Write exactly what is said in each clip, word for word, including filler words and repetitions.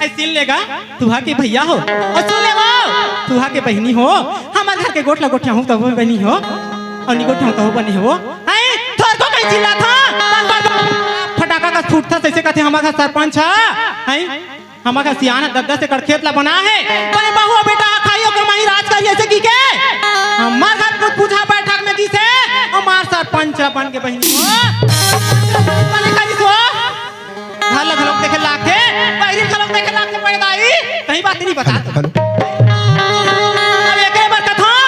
ऐ सुन लेगा, तुहा के भैया हो, अउ सुन ले वो, तुहा के बहिनी हो, हमर घर के गोठ ला गोठियाहूँ तहू बहिनी हो, अउ नी गोठियाहूँ तहू बहिनी हो। हैं, थोरको कहीं चिल्लाथा, फटाका कस फूटथा, जइसे कथे हमर घर सरपंच ह, हैं, हमर घर सियान ह, दस दस एकड़ खेत ला बना हे, बने बहू बेटा ह खाही, ओकर माही राज करही, अइसे कहिके, हमर घर कुछ पूछा बैठक में गिस हे, हमर सरपंच ह बन के बहिनी हो, बने करिस हो। घर ला घलोक देखे लागथे, बहिरी घलोक देखे लागथे, बड़े दाई, कहीं बात नहीं बता। Hello, hello. अब एकरे बर कथों,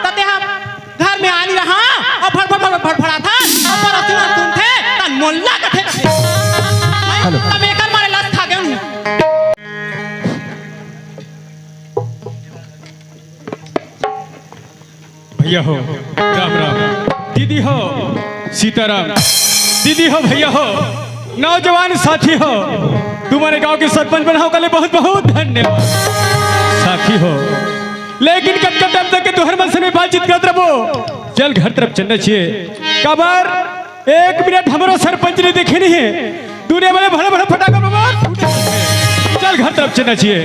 त तेहा घर में आनी रहा, अउ फड़, फड़, फड़, फड़, फड़ाथा, अउ पड़ोसी मन सुनथे, त मोला कथे। हेलो। अब एकर मारे लस खा गेंव। भैया हो, राम राम। दीदी हो, सीताराम। दीदी हो, भैया हो, नौजवान साथी हो, तुम्हर गांव के सरपंच बनाव के लिए बहुत बहुत धन्यवाद। साथी हो, लेकिन कतका टाइम तक के तुहर मन से मैं बातचीत करत रहबो, चल घर तरफ चलना चाहिए। काबर एक मिनट हमरो सरपंच नहीं देखे नहीं है। दुनिया में भले भले फटाका बम फूटे। चल घर तरफ चलना चाहिए।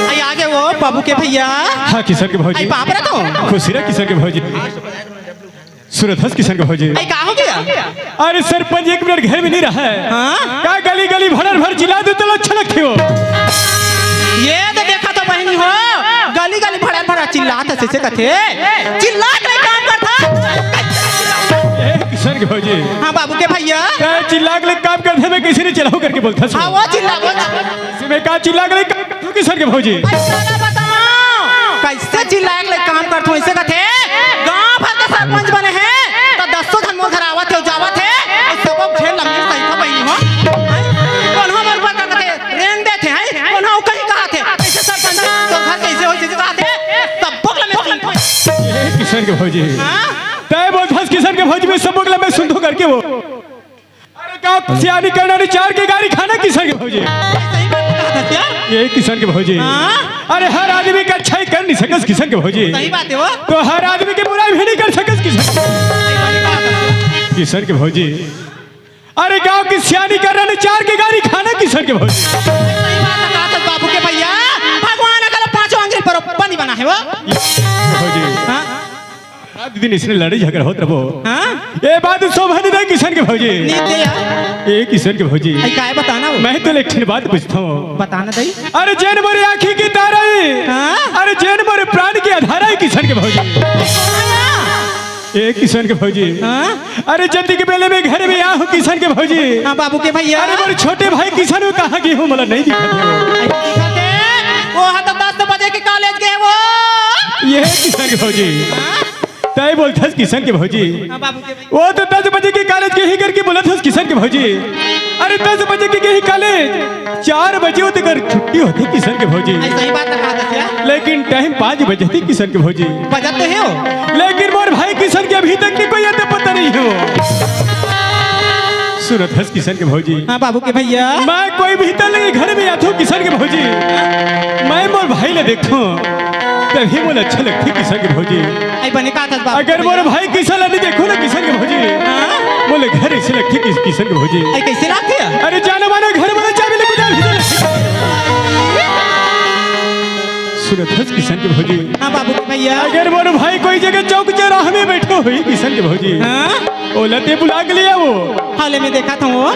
आई आगे वो बाबू के भैया। हाँ, किशन के भौजी। आई बाप रे तो। खुशी रह किशन के भौजी। सुरत हस किशन के भौजी। अरे, का हो गया? अरे सरपंच, एक मिनट घर में नहीं रहा है। हाँ? का गली गली भड़र भड़ चिल्ला दे तो अच्छा लगथे हो। ये तो देखा तो बहिनी हो, गली गली भड़र भड़ चिल्लात हे, जइसे कथे चिल्ला के काम करथा। ए किशन के भौजी। हाँ बाबू के भैया। का चिल्ला के काम करथे, मैं किसी ने चिल्लाओ करके बोलथा। हाँ वो चिल्ला, वो चिल्ला। मैं का चिल्ला के काम करथों किशन के भौजी। अरे, चला बताओ, कइसे चिल्लाए के ले काम करथों, अइसे कथे, गांव भर के सरपंच बने हे, त दसों झन मोर घर आवत हे, जावत हे, अउ सबो झन लम्बी सही था बहिनी हो। कोन्हो मोर ऊपर का कथे, रेंग देथे, हैं? कोन्हो कहीं कहाथे, कइसे सरपंच, तोर घर कइसे होइस, कइसे कहाथे, सबो लम्बी सही था। ए किशन के भौजी। हाँ? तय बोलथस किशन के भौजी, मैं सबो लम्बी सुनथों करके वो। अरे गाँव सियानी करना नहीं, चार के गारी खाना किशन के भौजी। सही बात कहा था क्या? ये किशन के भौजी। हाँ? अरे हर आदमी का अच्छाई कर नहीं सकस किशन के भौजी। सही बात है वो। तो हर आदमी के बुराई भी नहीं कर सकस किशन। सही बात कहा था। किशन के भौजी। अरे गाँव की सियानी करना नहीं, चार के गारी खाना किशन के भौजी। सही बात कहा था बाबू के भैया। भगवान अगर पांचों आंगुरी पर पानी बना है वो। भौजी। हाँ? रात दिन इसने लड़ाई झगड़ा होत रहो। हाँ? ए बात शोभा नहीं दे किशन के भौजी। नहीं दे यार। ए किशन के भौजी। आई काय बताना वो? मैं तो एक ठन बात पूछता हूँ। बताना दई। अरे जेन मोरे आँखी के तारा है। हाँ? अरे जेन मोरे प्राण के आधार है किशन के भौजी। ए किशन के भौजी। हाँ? अरे जतिक बेले में घर में आहूँ किशन के भौजी। हाँ बाबू के भैया। अरे मोरे छोटे भाई किशन वो कहाँ गे हो, मोला नहीं दिखत हे। नहीं दिखत हे। वो हा तो दस बजे के कॉलेज गे वो। ये किशन के भौजी। हाँ? तय बोलथस किशन के भौजी। हाँ, बाबू के भाई। वो तो दस बजे के कॉलेज गे ही करके बोलथस किशन के भौजी। अरे दस बजे के गे ही कॉलेज, चार बजे वो तेकर छुट्टी होथे किशन के भौजी। आई सही बात कहा था क्या? लेकिन टाइम पाँच बजे थे किशन के भौजी। बजत तो हे हो। लेकिन मोर भाई किशन के अभी तक के कोई अता पता नहीं हो। सुनत हस किशन के भौजी। हाँ, बाबू के भैया। मैं कोई भी तले घर में आथों किशन के भौजी। मैं मोर भाई ला देखथों, तभी मोला अच्छा लगथे किशन के भौजी। आई बने का था बाबू? अगर मोर भाई किशन ला नहीं देखहूँ ना किशन के भौजी, हाँ? मोला घर अइसे लगथे किस-, किशन के भौजी। आई कइसे लगथे? अरे जानो मानो घर वाला चाबी लेके जा। सुनत हस किशन के भौजी। हाँ बाबू के भैया। अगर मोर भाई कोई जगह चौक चौराहा में बैठो होही किशन के भौजी। हाँ? ओला ते बुला के ले आवो। हाले में देखा था वो।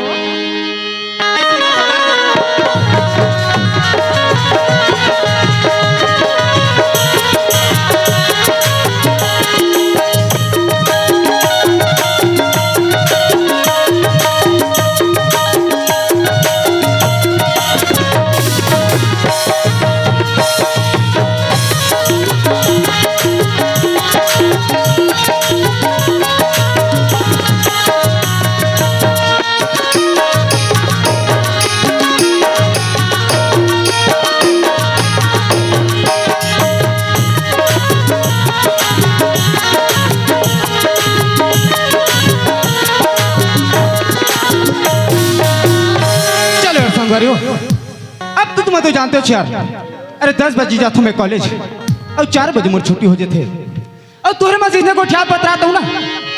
यो, अब तो तुम तो जानते हो यार, अरे दस बजे जाता हूँ मैं कॉलेज अउ चार बजे मोर छुट्टी हो जाथे। अउ तोरे मन से इसने गोठियात बतरात हूँ ना,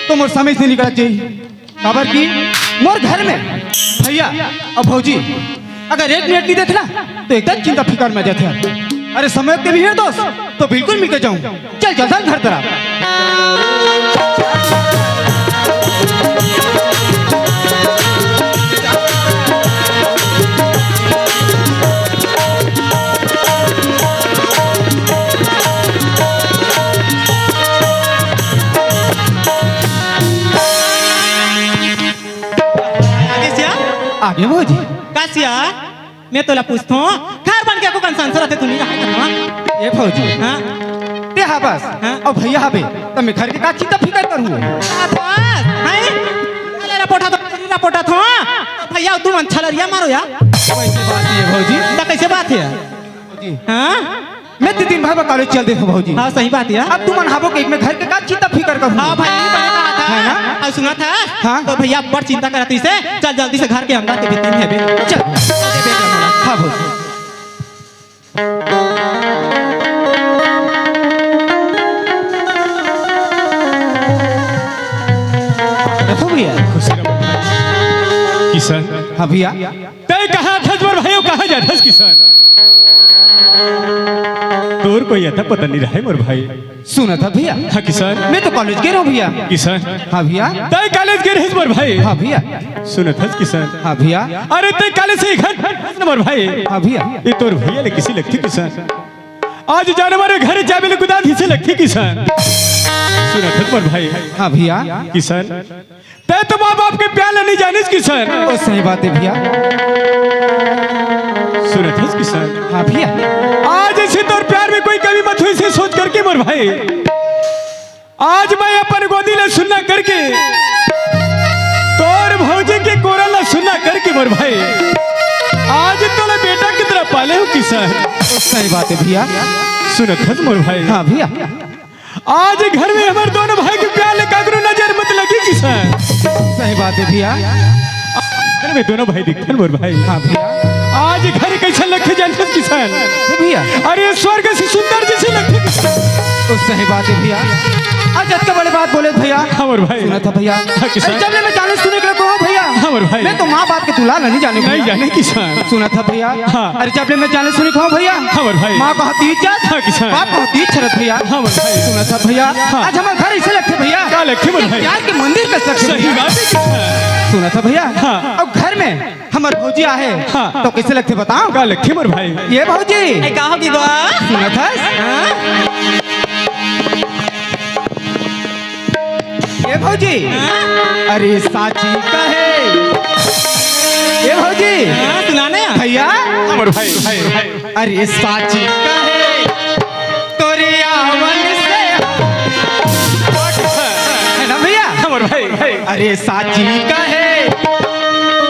तो मोर समय से निकलना चाहिए। काबर कि मोर घर में भैया अउ भौजी अगर एक मिनट नहीं देखे ना, तो एकदम चिंता फिकर में जाथे। अरे समय के भी है दोस्त, तो बिल्कुल मिल के जाऊँ। चल चल चल घर तरफ। आगे सिया? आगे भौजी। का सिया? मैं तोला पूछथों, घर बन के एको कन संसार आथे, तू नहीं रहा करना। ए भौजी। हाँ? ते हा बस। हाँ? अउ भैया हाबे, त मैं घर के का चिंता फिकर करूँ? आ बस, हैं? अरे रपोटा तो, रपोटा थो। भैया, तू मन छलरिया मारो यार। वैसे बात ये भौजी। त कैसे बात है? भौजी। हाँ? मैं तो दिन भर में कॉलेज चल देथों भौजी। हाँ, सही बात है। अब तुमन हाबो के एक में घर के का चिंता फिकर करूँ? हाँ भाई, बने कहा था। है ना? अउ सुना था? हाँ। तो भैया बड़ चिंता करत इसे, चल जल्दी से घर के अंदर के भीतर में अबे। चल। हाँ भौजी। रखो भैया। खुशी रहो। किशन। हाँ भैया। तय कहाँ थस मोर भाई, कहाँ जाथस किशन? तोर कोई अता पता नहीं रहे मोर भाई। सुनत हस भैया। हाँ किशन। मैं तो कॉलेज गे रहों भैया। किशन। हाँ भैया। तय कॉलेज गे रहेस मोर भाई। हाँ भैया। सुनत हस किशन। हाँ भैया। अरे तय कॉलेज से घर मोर भाई। हाँ भैया। ये तोर भैया ले किसे लगथे किशन? आज जानवर घर जाबे ले गुदा दिसे लगथे किशन। सुनत हस मोर भाई। हाँ भैया। किशन। तय तो माँ बाप के प्यार ला नहीं जानिस किशन। ओ सही बात है भैया। सुनत हस किशन। हाँ भैया। आज इसे तोर प्यार में कोई कमी मत होय, इसे सोच करके मोर भाई, आज मैं अपन गोदी ला सुन्ना करके, तोर भौजी के कोरा ला सुन्ना करके मोर भाई, आज तोला बेटा की तरह पाले हूँ किशन। ओ सही बात है भैया। सुनत हस मोर भाई। हाँ भैया। आज घर में हमर दोनों भाई के प्यार ले काकरो नजर मत लगी किशन। सही बात है भैया। घर में दोनों भाई दिखथन मोर भाई। हाँ भैया। आज घर कैसे लगथे जानथस किशन? ए भैया। अरे स्वर्ग से सुंदर जैसे लगथे किशन। तो सही बात है भैया। आज अतका बड़े बात बोले भैया। हाँ मोर भाई। सुनत हस भैया। हाँ किशन। अरे जब ले मैं जाने सुने के रखो हूँ भैया। हाँ मोर भाई। मैं तो माँ बाप के दुलार नहीं जाने नहीं भैया। जाने किशन। सुनत हस भैया। हाँ। अरे जब ले मैं जाने सुने के हूँ भैया। हाँ मोर भाई। माँ को होती इज्जत। हाँ किशन। बाप को होती इज्जत भैया। हाँ मोर भाई। सुनत हस भैया। हाँ। आज हमर घर ऐसे लगथे भैया। का लगथे मोर भाई? प्यार के मंदिर कस लगथे सही भैया। बात है किशन। सुनत हस भैया। हाँ। अब घर में हमर भौजी आहे। हाँ। तो कैसे लगथे बताओ? का लगथे मोर भाई? ये भौजी। ए, का होगे बा? सुनत हस? हाँ? ये भौजी। हाँ? अरे साची कहे। ये भौजी। हाँ, सुना ना। भैया। हमर भाई, भाई, भाई। अरे साची कहे। तोरे आवन से। है ना भैया? हमर भाई, भाई। अरे साची कहे।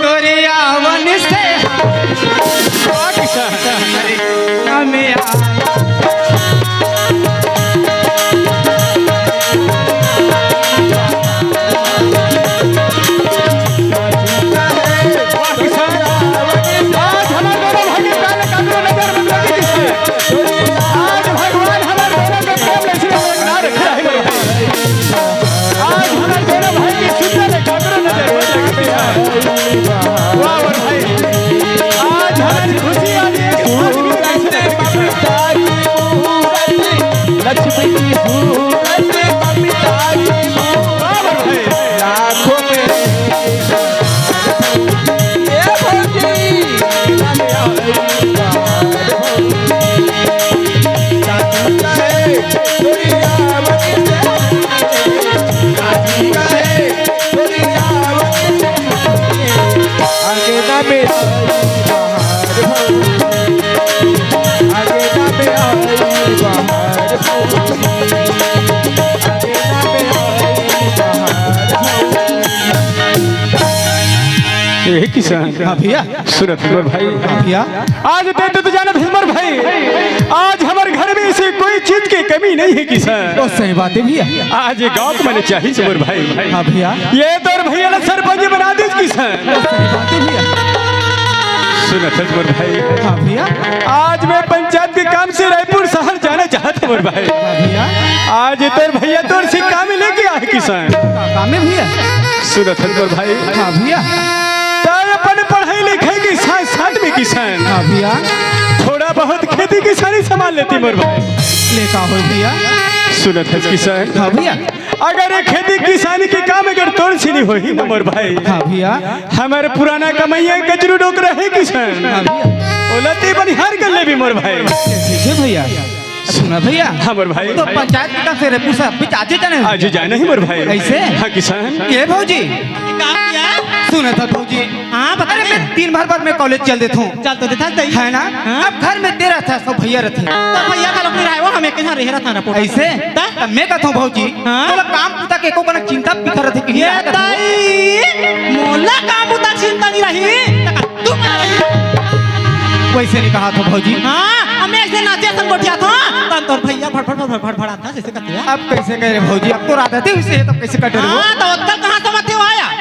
तोरे आवन से। अरे हमें आ आज हमारे दोनों भाई के प्यार में काकरो नजर मत लगी किशन। आज भगवान हमारे दोनों के प्रेम में सिर्फ एक ना रखे रहे। आज हमारे दोनों भाई की सुंदर में काकरो नजर मत लगी किशन। वाह, वाह भाई। आज हमारी खुशी वाली एक लक्ष्मी की सूरत, ममता की मूरत, लाखों में। ए भौजी, अंगना में ए किशन। हाँ भैया। सुनत हस मोर भाई। हाँ भैया। आज तय तो जानत हस मोर भाई, आज हमर घर में ऐसे कोई चीज की कमी नहीं है किशन। तो सही बात है भैया। आज ये गाँव को मैंने चाहिए मोर भाई। हाँ भैया। ये तोर भैया ला सरपंच बना दिस किशन। तो सही बात है भैया। सुनत हस मोर भाई। हाँ भैया। आज मैं पंचायत के काम से रायपुर शहर जाना चाहत हूँ मोर भाई। हाँ भैया। आज तोर भैया तोर से काम लेके आए किसान। का काम है भैया? सुनत हस मोर भाई। हाँ भैया। तैं अपन पढ़ाई लिखाई के साथ साथ में किसान। हाँ भैया। थोड़ा बहुत खेती किसानी संभाल लेती मोर भाई। ले का हो भैया? सुनत हस किसान। हाँ भैया। अगर ये खेती किसानी के काम अगर तोर से नहीं होही ना मोर भाई, हाँ भैया। हमर पुराना कमैया कचरू डोकरा है किसान। हाँ भैया। ओला तैं बनिहार कर लेबे मोर भाई। ठीक है भैया। सुना भैया। हाँ मोर भाई। तो पंचायत के काम से रायपुर शहर अभी आजे जाना है। आजे जाना ही मोर भाई। ऐसे? हाँ किसान। ए भौजी। का भैया? सुनत हस भौजी। हाँ, बता अरे दे। मैं दिन भर भर में कॉलेज चल देता हूँ। चल तो देता सही। है ना? हाँ। अब घर में तेरा था सब भैया रहते। तो भैया का लोग नहीं रहे वो, हम एक यहाँ रह रहा था ना पोटा। ऐसे? ता? तब मैं कहता हूँ भौजी, हाँ? तोला काम पुता के एको कनक चिंता फिकर रथे कि ये नहीं? ताई, मोला काम पुता चिंता नहीं रही, त का तू मना रही? वैसे नहीं कहा था भौजी। हाँ, हमें ऐसे नाचे सन गोठिया था, तन तोर भैया भड़ भड़ भड़ भड़ भड़ भड़ा था, जैसे कहते हैं। अब कैसे कह रहे भौजी, अब तो रात है, वैसे है, तब कैसे कह रहे हो? हाँ, तो अक्कल कहाँ समझते हो आया?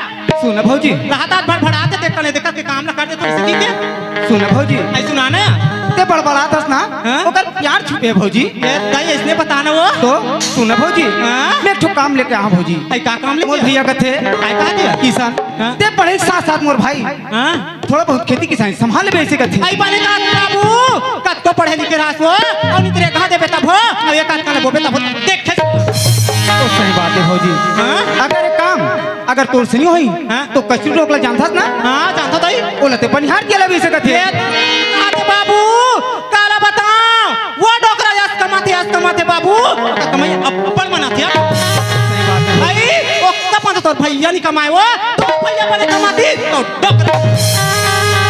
सुन भौजी। रहत भड़भड़ात हे, ते कने देखत के काम ल कर देथस, ठीक हे? सुन भौजी। अई सुना ना। ते बड़बड़ात हस ना, हाँ? ओकर प्यार छुपे भौजी। ए, दाई, अइसने बता ना वो। तो सुन भौजी, हाँ? मैं एक ठो काम लेके आहा भौजी। अई का काम लेके मोर आहा? भैया कथे, काय कहा दिया? किसान, हाँ? ते पढ़े के साथ साथ मोर भाई, हाँ? थोड़ा बहुत खेती किसानी संभाल लेबे अइसे कथे। अई बने का बाबू, कत तो पढ़े लिखे रहस वो, अउ नितरे कहा देबे तब हो, अउ एक आध काला बोबे तब हो, देखे। तो सही बात हे भौजी। हाँ? अगर एक काम अगर तोर से नहीं होही, हाँ? तो कचरू डोकरा जानथस ना? हाँ, जानथों दाई। ओला ते बनिहार के लबी सकत हे। ये बात बाबू, काला बताओ, वो डोकरा यस कमाथे, यस कमाथे बाबू, ओकर कमाई अपन बनाथे। सही बात हे। भाई, ओकर पास तोर भैया नहीं कमाए वो, तोर भैया बने कमाथे, तो डोकरा।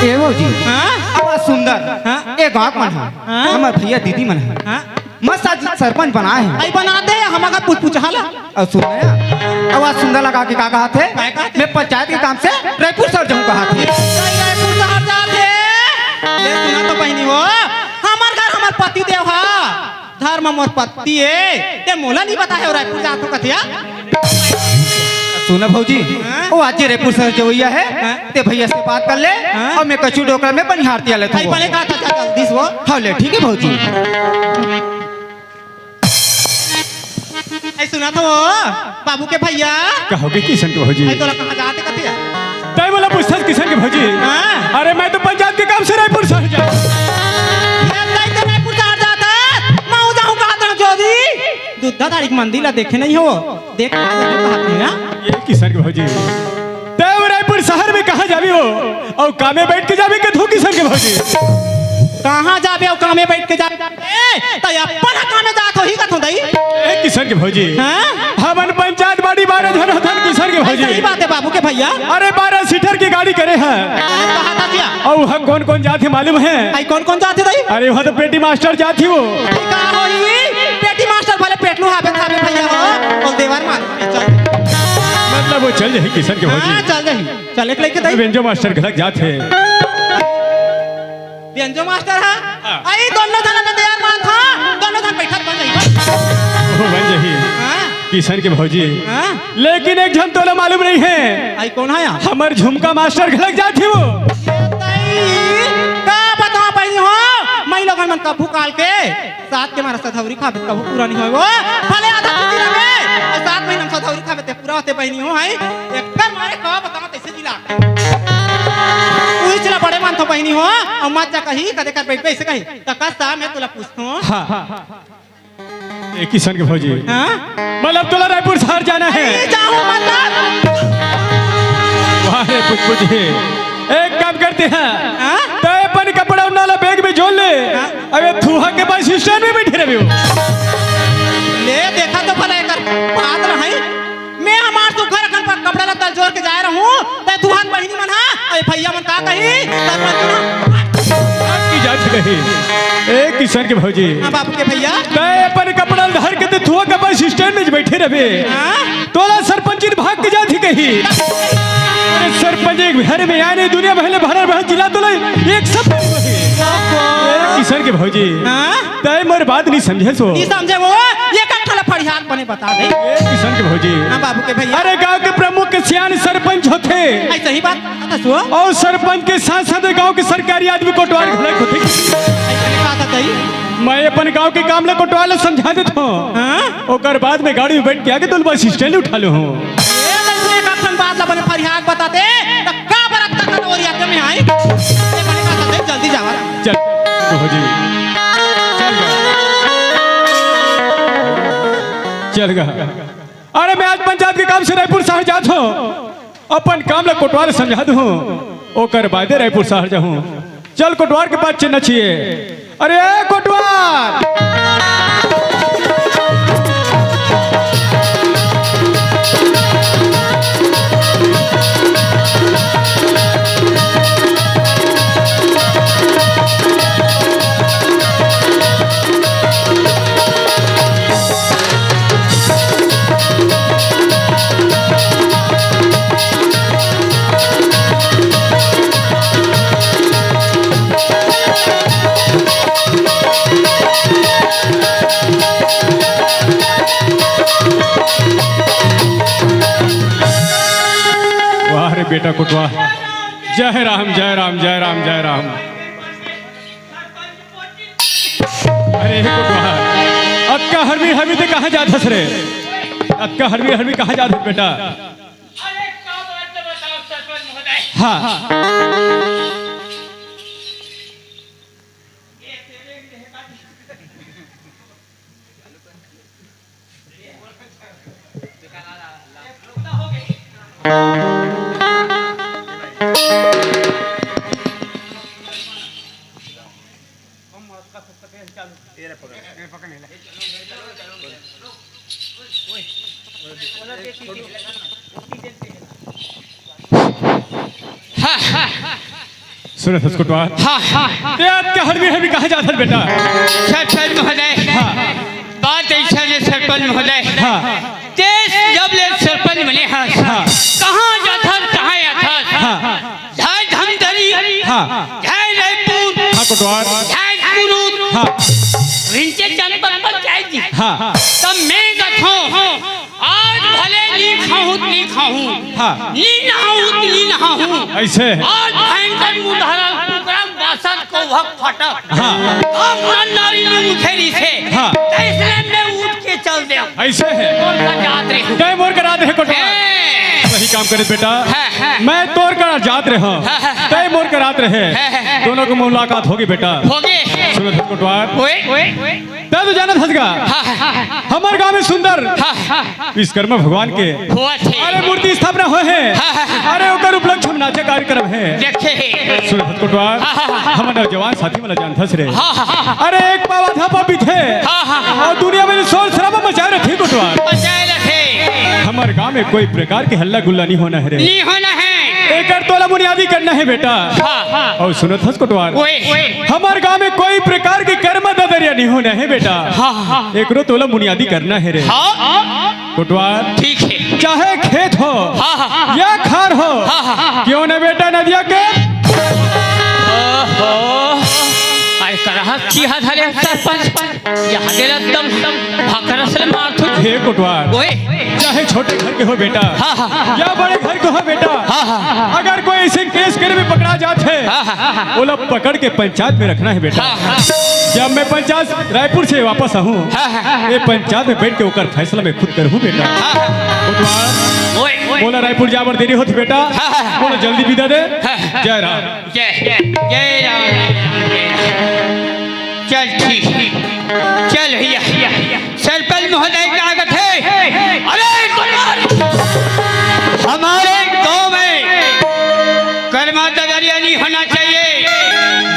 ए भौजी, हाँ? आवाज सुंदर। हाँ? ए गाँव मन हा, हाँ? हमर भैया दीदी मन हा। हाँ? मस्त आज सरपंच बनाए हे। अई बना दे, हम अगर पूछ पूछ हाला। अउ सुन ना, आवाज सुंदर लगा के का कहाथे? काय कहाथे? मैं पंचायत के काम से रायपुर शहर जाहूँ कहाथे। कई रायपुर शहर जाथे? ये सुना तो बहिनी हो, हमर घर हमर पति देव हा, धर्म मोर पति हे, ते मोला नहीं बताहे हो रायपुर जाथों कथिया? सुन भौजी, हाँ? वो आज रायपुर शहर जवइया हे, हाँ? ते भैया से बात कर ले, हाँ? अउ मैं कचरू डोकरा में बनिहार तिया लेथों। अई बने कहा था, जल्दी से वो। हाँ ले, ठीक हे भौजी। अई सुना तो वो, बाबू के भैया। कहोगे किशन के भौजी? अई तोला कहाँ जाथे कथे? तैं मोला पूछथस किशन के भौजी? हाँ। अरे मैं तो पंचायत के काम से रायपुर शहर जात। ये तैं तो रायपुर शहर जात हस, मैं जाहूँ कहाँ तोर जोरी? दूधाधारी के मंदिर ला देखे नहीं हो, देख कहाँ जाहूँ कहाँ तोर ना? ये किशन के भौजी। तैं रायपुर शहर में कहाँ जाबे हो? अउ कामे बइठ के जाबे कथों किशन के भौजी। कहाँ जाबे अउ कामे बइठ के जाबे? ए, त अपन ह कामे जात होही कथों दाई। ए, किशन के भौजी। हाँ? हमन पंचायत बाड़ी बारह झन होथन किशन के भौजी। सही बात हे बाबू के भैया। अरे बारह सीटर के गाड़ी करे हे। अरे कहा था क्या? अउ वहाँ कौन कौन जात हे मालूम हे? अई कौन कौन जात हे दाई? अरे वहाँ तो पेटी मास्टर जात हे वो। अई का होही? पेटी मास्टर भले पेटलू हाबे खाबे भैया हो। अउ देवर मान। चल। मतलब वो चल जाही किशन के भौजी। हाँ, चल जाही। चल एक लेके दाई। बेंजो मास्टर घलक जात हे। बेंजो मास्टर हा? हाँ। अई दोनों झन में तैयार मान था, दोनों झन बइठत बन जाही। ओ, बन जाही। हाँ। किशन के भौजी। हाँ। लेकिन एक झन तोला मालूम नहीं हे। अई कौन हे यार? हमर झुमका मास्टर घलक जात हे वो। ये तई, का बताओ बहिनी हो, मैं लोगन मन कभू काल के साथ के मारा सधौरी खाबे, कभू पूरा नहीं होय वो। भले आधा छुट्टी रहे, अउ सात महीना में सधौरी खाबे ते पूरा होथे बहिनी हो, हैं? एकर मारे का बताओ तइसे जिला। उही चला बड़े मानथों बहिनी हो, अउ मत जा कहीं, कदे कर बइठबे अइसे कहीं। त कस सा मैं तोला पूछथों। हाँ। ए किशन के भौजी। हाँ? मतलब तोला रायपुर शहर जाना हे? अरे जाहूँ मतलब। वाह रे पुचपुची। एक काम करते हैं। हाँ? तैं अपन कपड़ा उन्ना ला बैग में जोर ले। हाँ? अबे थुहा के बस स्टैंड में बइठे रहिबे। ले देखा तो भला एकर बात रहय। मैं हमार सुघर अकन पर कपड़ा ला तल जोर के जाय रहूं, तैं थुहा के बहिनी मन हा, अरे भैया मन का कही, सरपंच मन हा। भाग के जात कही। ए किशन के भौजी। हाँ बाबू के भैया। तैं अपन कपड़ा ला धर के तैं थुहा के बस स्टैंड में बइठे रहिबे। हाँ? तोला सरपंच भाग के जात कही। अरे सरपंच एक घर में आय नहीं, दुनिया भर ले भरल भरल जिला तोला एक सब। ओहो। ए किशन के भौजी। हाँ? तैं मोर बात नहीं समझे सो। नहीं समझे वो, ये का ठला फरियाद बने बता दे। ए किशन के भौजी। हाँ बाबू के भैया। अरे गांव के प्रमुख के सियान सरपंच होथे। ऐसा ही बात बता सो। अउ सरपंच के साथ साथ गांव के सरकारी आदमी कोटवार घलक होथे। ऐसा ही बात है। मैं अपन गांव के काम ला कोटवार ला समझा देत हूँ। हाँ? ओकर बाद में गाड़ी में बैठ के आके तोला बस स्टैंड उठा ले हूँ। ए, लइका, एक ठन बात ला बने फरियाद बता दे। त का बरत तक ओरिया के में आई? ए, बने बात दे, जल्दी जावा। चल, भौजी। चल गा। चल गा। अरे, मैं आज पंचायत के काम से रायपुर शहर जात हूँ। अपन काम ला कोटवार समझा दूँ, ओकर बादे रायपुर शहर जाहूँ। चल, कोटवार के पास चलना चाहिए। अरे, ए, कोटवार! वाह रे बेटा कोटवार, जय राम, जय राम, जय राम, जय राम। अरे कोटवार, अतका हरमी हरमी ते कहाँ जात हस रे? अतका हरमी हरमी कहाँ जात हस बेटा? हाँ। हाँ, हाँ, हाँ। सुनत हस कोटवार? हाँ, हाँ, हाँ। ते आज के हरमी हरमी कहाँ जात हस बेटा? सरपंच महोदय। हाँ। बात ऐसा है सरपंच महोदय। हाँ। ते जब ले सरपंच बने हस, हाँ। कहाँ जात हस, कहाँ आत हस? हाँ। झाय धमतरी, हाँ। झाय रायपुर, हाँ, कोटवार। झाय कुरूद, हाँ। विंचे जनपद पंचायत जी। हाँ। तब मैं कथों, आज भले नी खाहूँ, नी खाहूँ। हाँ। नी नहाहूँ, नी नहाहूँ। ऐसे। आज भयंकर मुंह धरल, कुकरा बासत कोहक फटक। हाँ। अब नर नारी नी उठे रहिसे। हाँ। त इसलिए मैं उठ के चल देंव। ऐसे है। मोर करा जात रहे। तय मोर करा दे कोटवार। हैं। सही काम करे बेटा। हाँ, हाँ। मैं तोर करा जात रहे हूँ। हाँ, हाँ, हाँ। तय मोर करा रहे। हाँ, हाँ, हाँ। दोनों को मुलाकात होगी बेटा। होगे। सुनत हस कोटवार। ओए, ओए। तय तो जानत हस गा। हाँ, हाँ, हाँ, हाँ। हमर गांव में सुंदर हाँ, हाँ, हाँ। विश्वकर्मा भगवान के होवत हे। अरे मूर्ति स्थापना होय हे। हाँ, हाँ, हाँ। अरे ओकर उपलक्ष्य में नाचे कार्यक्रम हे। देखे हे। सुनत हस कोटवार। हाँ, हाँ, हाँ, हाँ। हमर नौजवान साथी मन ला जानत हस रे। हाँ, हाँ, हाँ, हाँ। अरे एक पाव आधा पाव पीथे। हाँ, हाँ, हाँ, हाँ। अउ दुनिया में शोर शराबा मचाए रथे कोटवार। मचाए रथे। हमर गांव में कोई प्रकार के हल्ला गुल्ला नी होना हे रे। नी होना हे। एकर तोला बुनियादी करना हे बेटा। हाँ, हाँ। अउ सुनत हस कोटवार। ओए। हमर गांव में कोई प्रकार के कर्मा ददरिया नी होना हे बेटा। हाँ, हाँ। एकरो तोला बुनियादी करना हे रे। हाँ। कोटवार। ठीक हे। चाहे खेत हो हाँ, हाँ, हाँ। या खार हो, हाँ, हाँ, हाँ। क्यों ना बेटा नदिया के। ओहो, अरे करहत चिहा धरे सरपंच, यहाँ दे एकदम भाकरस ले मारथों। हे कोटवार। ओए। चाहे छोटे घर के हो बेटा, हाँ, हाँ, हाँ। या बड़े घर के हो बेटा, हाँ, हाँ, हाँ। अगर कोई ऐसे केस करे में पकड़ा जात हे, हाँ, हाँ, हाँ, हाँ। ओला पकड़ के पंचायत में रखना हे बेटा। हाँ, हाँ। जब मैं पंचायत रायपुर से वापस आहूँ, हाँ, हाँ, हाँ, हाँ। ये पंचायत में बैठ के ओकर फैसला मैं खुद करहूँ बेटा। हाँ, हाँ। कोटवार, ओए, ओए। मोला रायपुर जाए बर देरी होत हे बेटा, हाँ, हाँ, हाँ। मोला जल्दी विदा दे। हाँ, हाँ। जय राम। जय, जय राम, राम, राम, जय राम। चल ठीक हे। चल भैया। सरपंच महोदय का आगत हे। अरे हमारे गांव में कर्मा ददरिया नहीं होना चाहिए।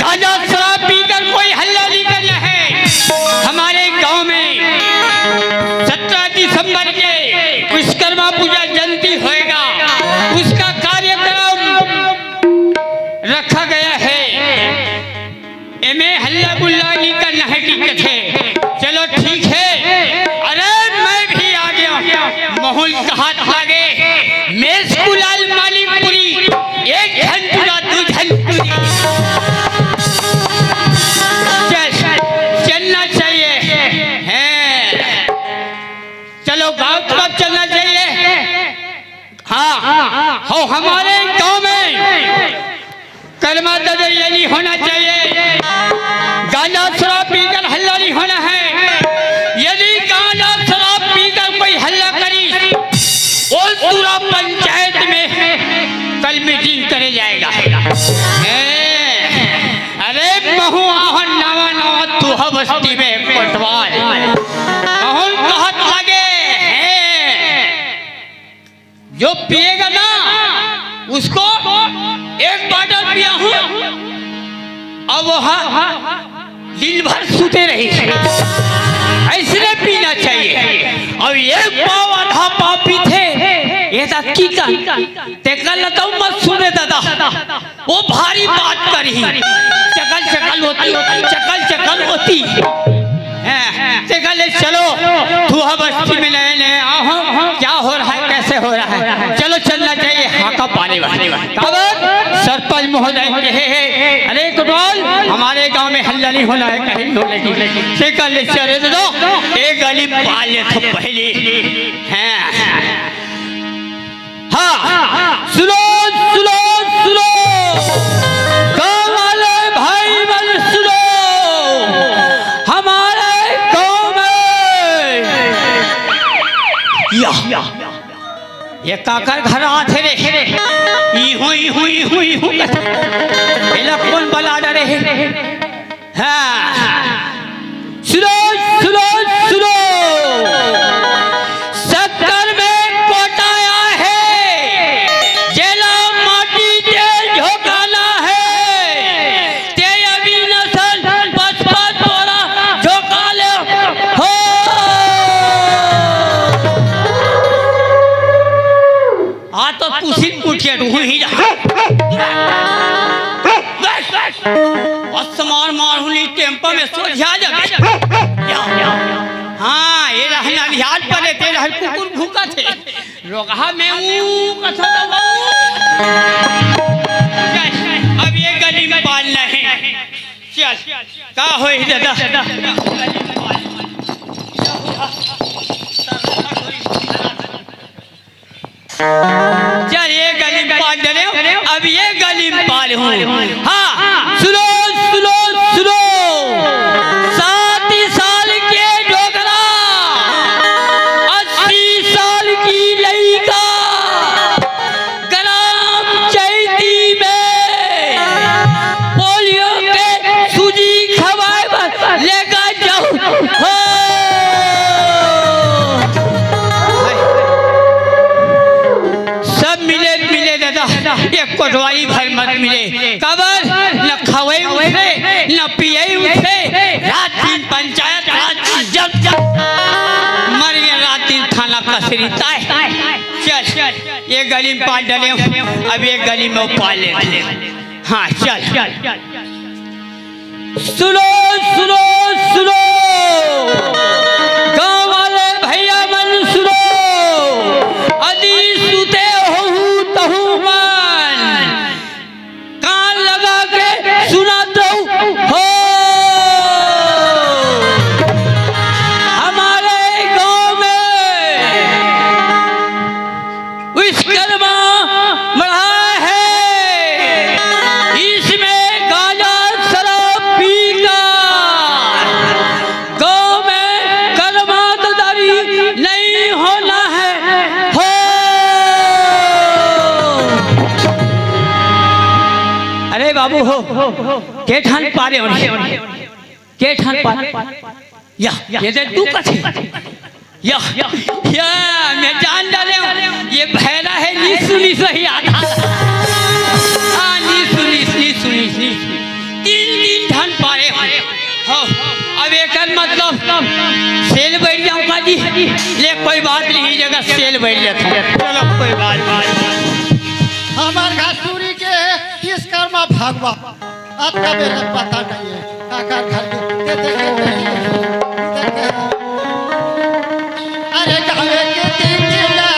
गांजा शराब पीकर कोई हल्ला नहीं करना है। हमारे गांव में सत्रह दिसंबर के विश्वकर्मा पूजा जयंती होएगा, उसका कार्यक्रम रखा गया है। एमे हल्ला गुल्ला नहीं करना है, ठीक है? चलो ठीक है। अरे मैं भी आ गया। माहौल कहात लागे। मेस कुलाल मालिकपुरी, एक झन टूरा, दू झन टूरी। चल, चलना चाहिए। हैं। चलो, गांव तरफ चलना चाहिए। हाँ, हो, हमारे गांव में कर्मा ददरिया नहीं होना चाहिए। गांजा शराब पीकर हल्ला नहीं होना है। यदि गांजा शराब पीकर कोई हल्ला करी, वो पूरा पंचायत में कल मीटिंग करे जाएगा। ए, अरे महू आहन नवा नवा तुहा बस्ती में कोटवाल। महू कहत लगे हैं, जो पिएगा ना, उसको एक बॉटल पिया हूँ, अब वो दिन भर सूते रही। ऐसने पीना चाहिए। अब एक पाव आधा पाव पीथे, ये तो की का, तेकर ल तो मत सुने दादा, वो भारी बात करही। चकल चकल होती, चकल चकल होती। हैं, तेकर ले चलो, तुहा बस्ती में नए नए आए हो, क्या हो रहा है, कैसे हो रहा है, चलो चलना चाहिए। हाका पाने वाले, अब सरपंच महोदय कहे हैं, अरे कोटवाल, हमारे गांव में हल्ला नहीं होना है, कहीं होने की। तेकर ले चले तो, एक गली पाले तो पहले। हैं, हाँ, सुनो, सुनो, सुनो, गांव वाले भाई बहन सुनो, हमारे गांव में या, ये काकर घर आथे रे, ई हुई, हुई, हुई, हुई, एला कौन बला डरे हे? हाँ। सुनो, सुनो, सुनो। शक्कर में कोटाया है, जेला माटी ते झोंकाना है। ते अभी नसल पचपन तोरा झोंका ले हो। आ तो पुसिन उठिया डुहू ही जा। बस, बस। असमान मार हुनी टेम्पो में सोझा जाबे। या, या। हाँ, ये रहना बिहार पर रहते रह कुकुर भूका थे। रोगहा में ऊ कथा तो वो। चल, अब ये गली में पाल नहीं। चल, का होई दादा? चल, ये गली में पाल डरे, अब ये गली में पाल हूँ। हाँ, सुनो, सुनो, सुनो। सात साल के डोकरा, अस्सी साल की लइका, ग्राम चैती में पोलियो के सूजी खवाए बर लेकर जाऊं। हो। सब मिले, मिले दादा, एक कोटवारी भर मत मिले। काबर? न खवई उठे, न पियई उठे, रात दिन पंचायत, रात दिन जब, जब मर गया, रात दिन थाना कचहरी ताय। चल, ये गली में पाल डले हूँ, अब ये गली में वो पाल लेते हैं। हाँ, चल। सुनो, सुनो, सुनो, गांव वाले भैया मन सुनो, अदी सुते होहू तहू मन, कान लगा के सुनत रहू हो। हमारे गांव में विश्वकर्मा मढ़ा है, इसमें गांजा शराब पीकर गांव में कर्मांतदारी नहीं होना है। हो। अरे बाबू हो, के ठन पारे हो? के ठन पारे? या, ये दे तू कथे। या, या, मैं जान डाले हूँ, ये भैरा है, नी सुनी सही आधा। हाँ, नी सुनी, नी सुनी, नी सुनी। तीन, तीन ठन पारे हो। हो, अब एकर मतलब सेल बैठ जाऊं का जी? ले, कोई बात नहीं, जगह सेल बैठ जाता हूँ। चलो, कोई बात नहीं। हमार घासुरी के विश्वकर्मा भगवा। अतका बेरा पता नहीं है, काकर घर के, के देखे नहीं है, देखे। अरे गावे के तीन जिला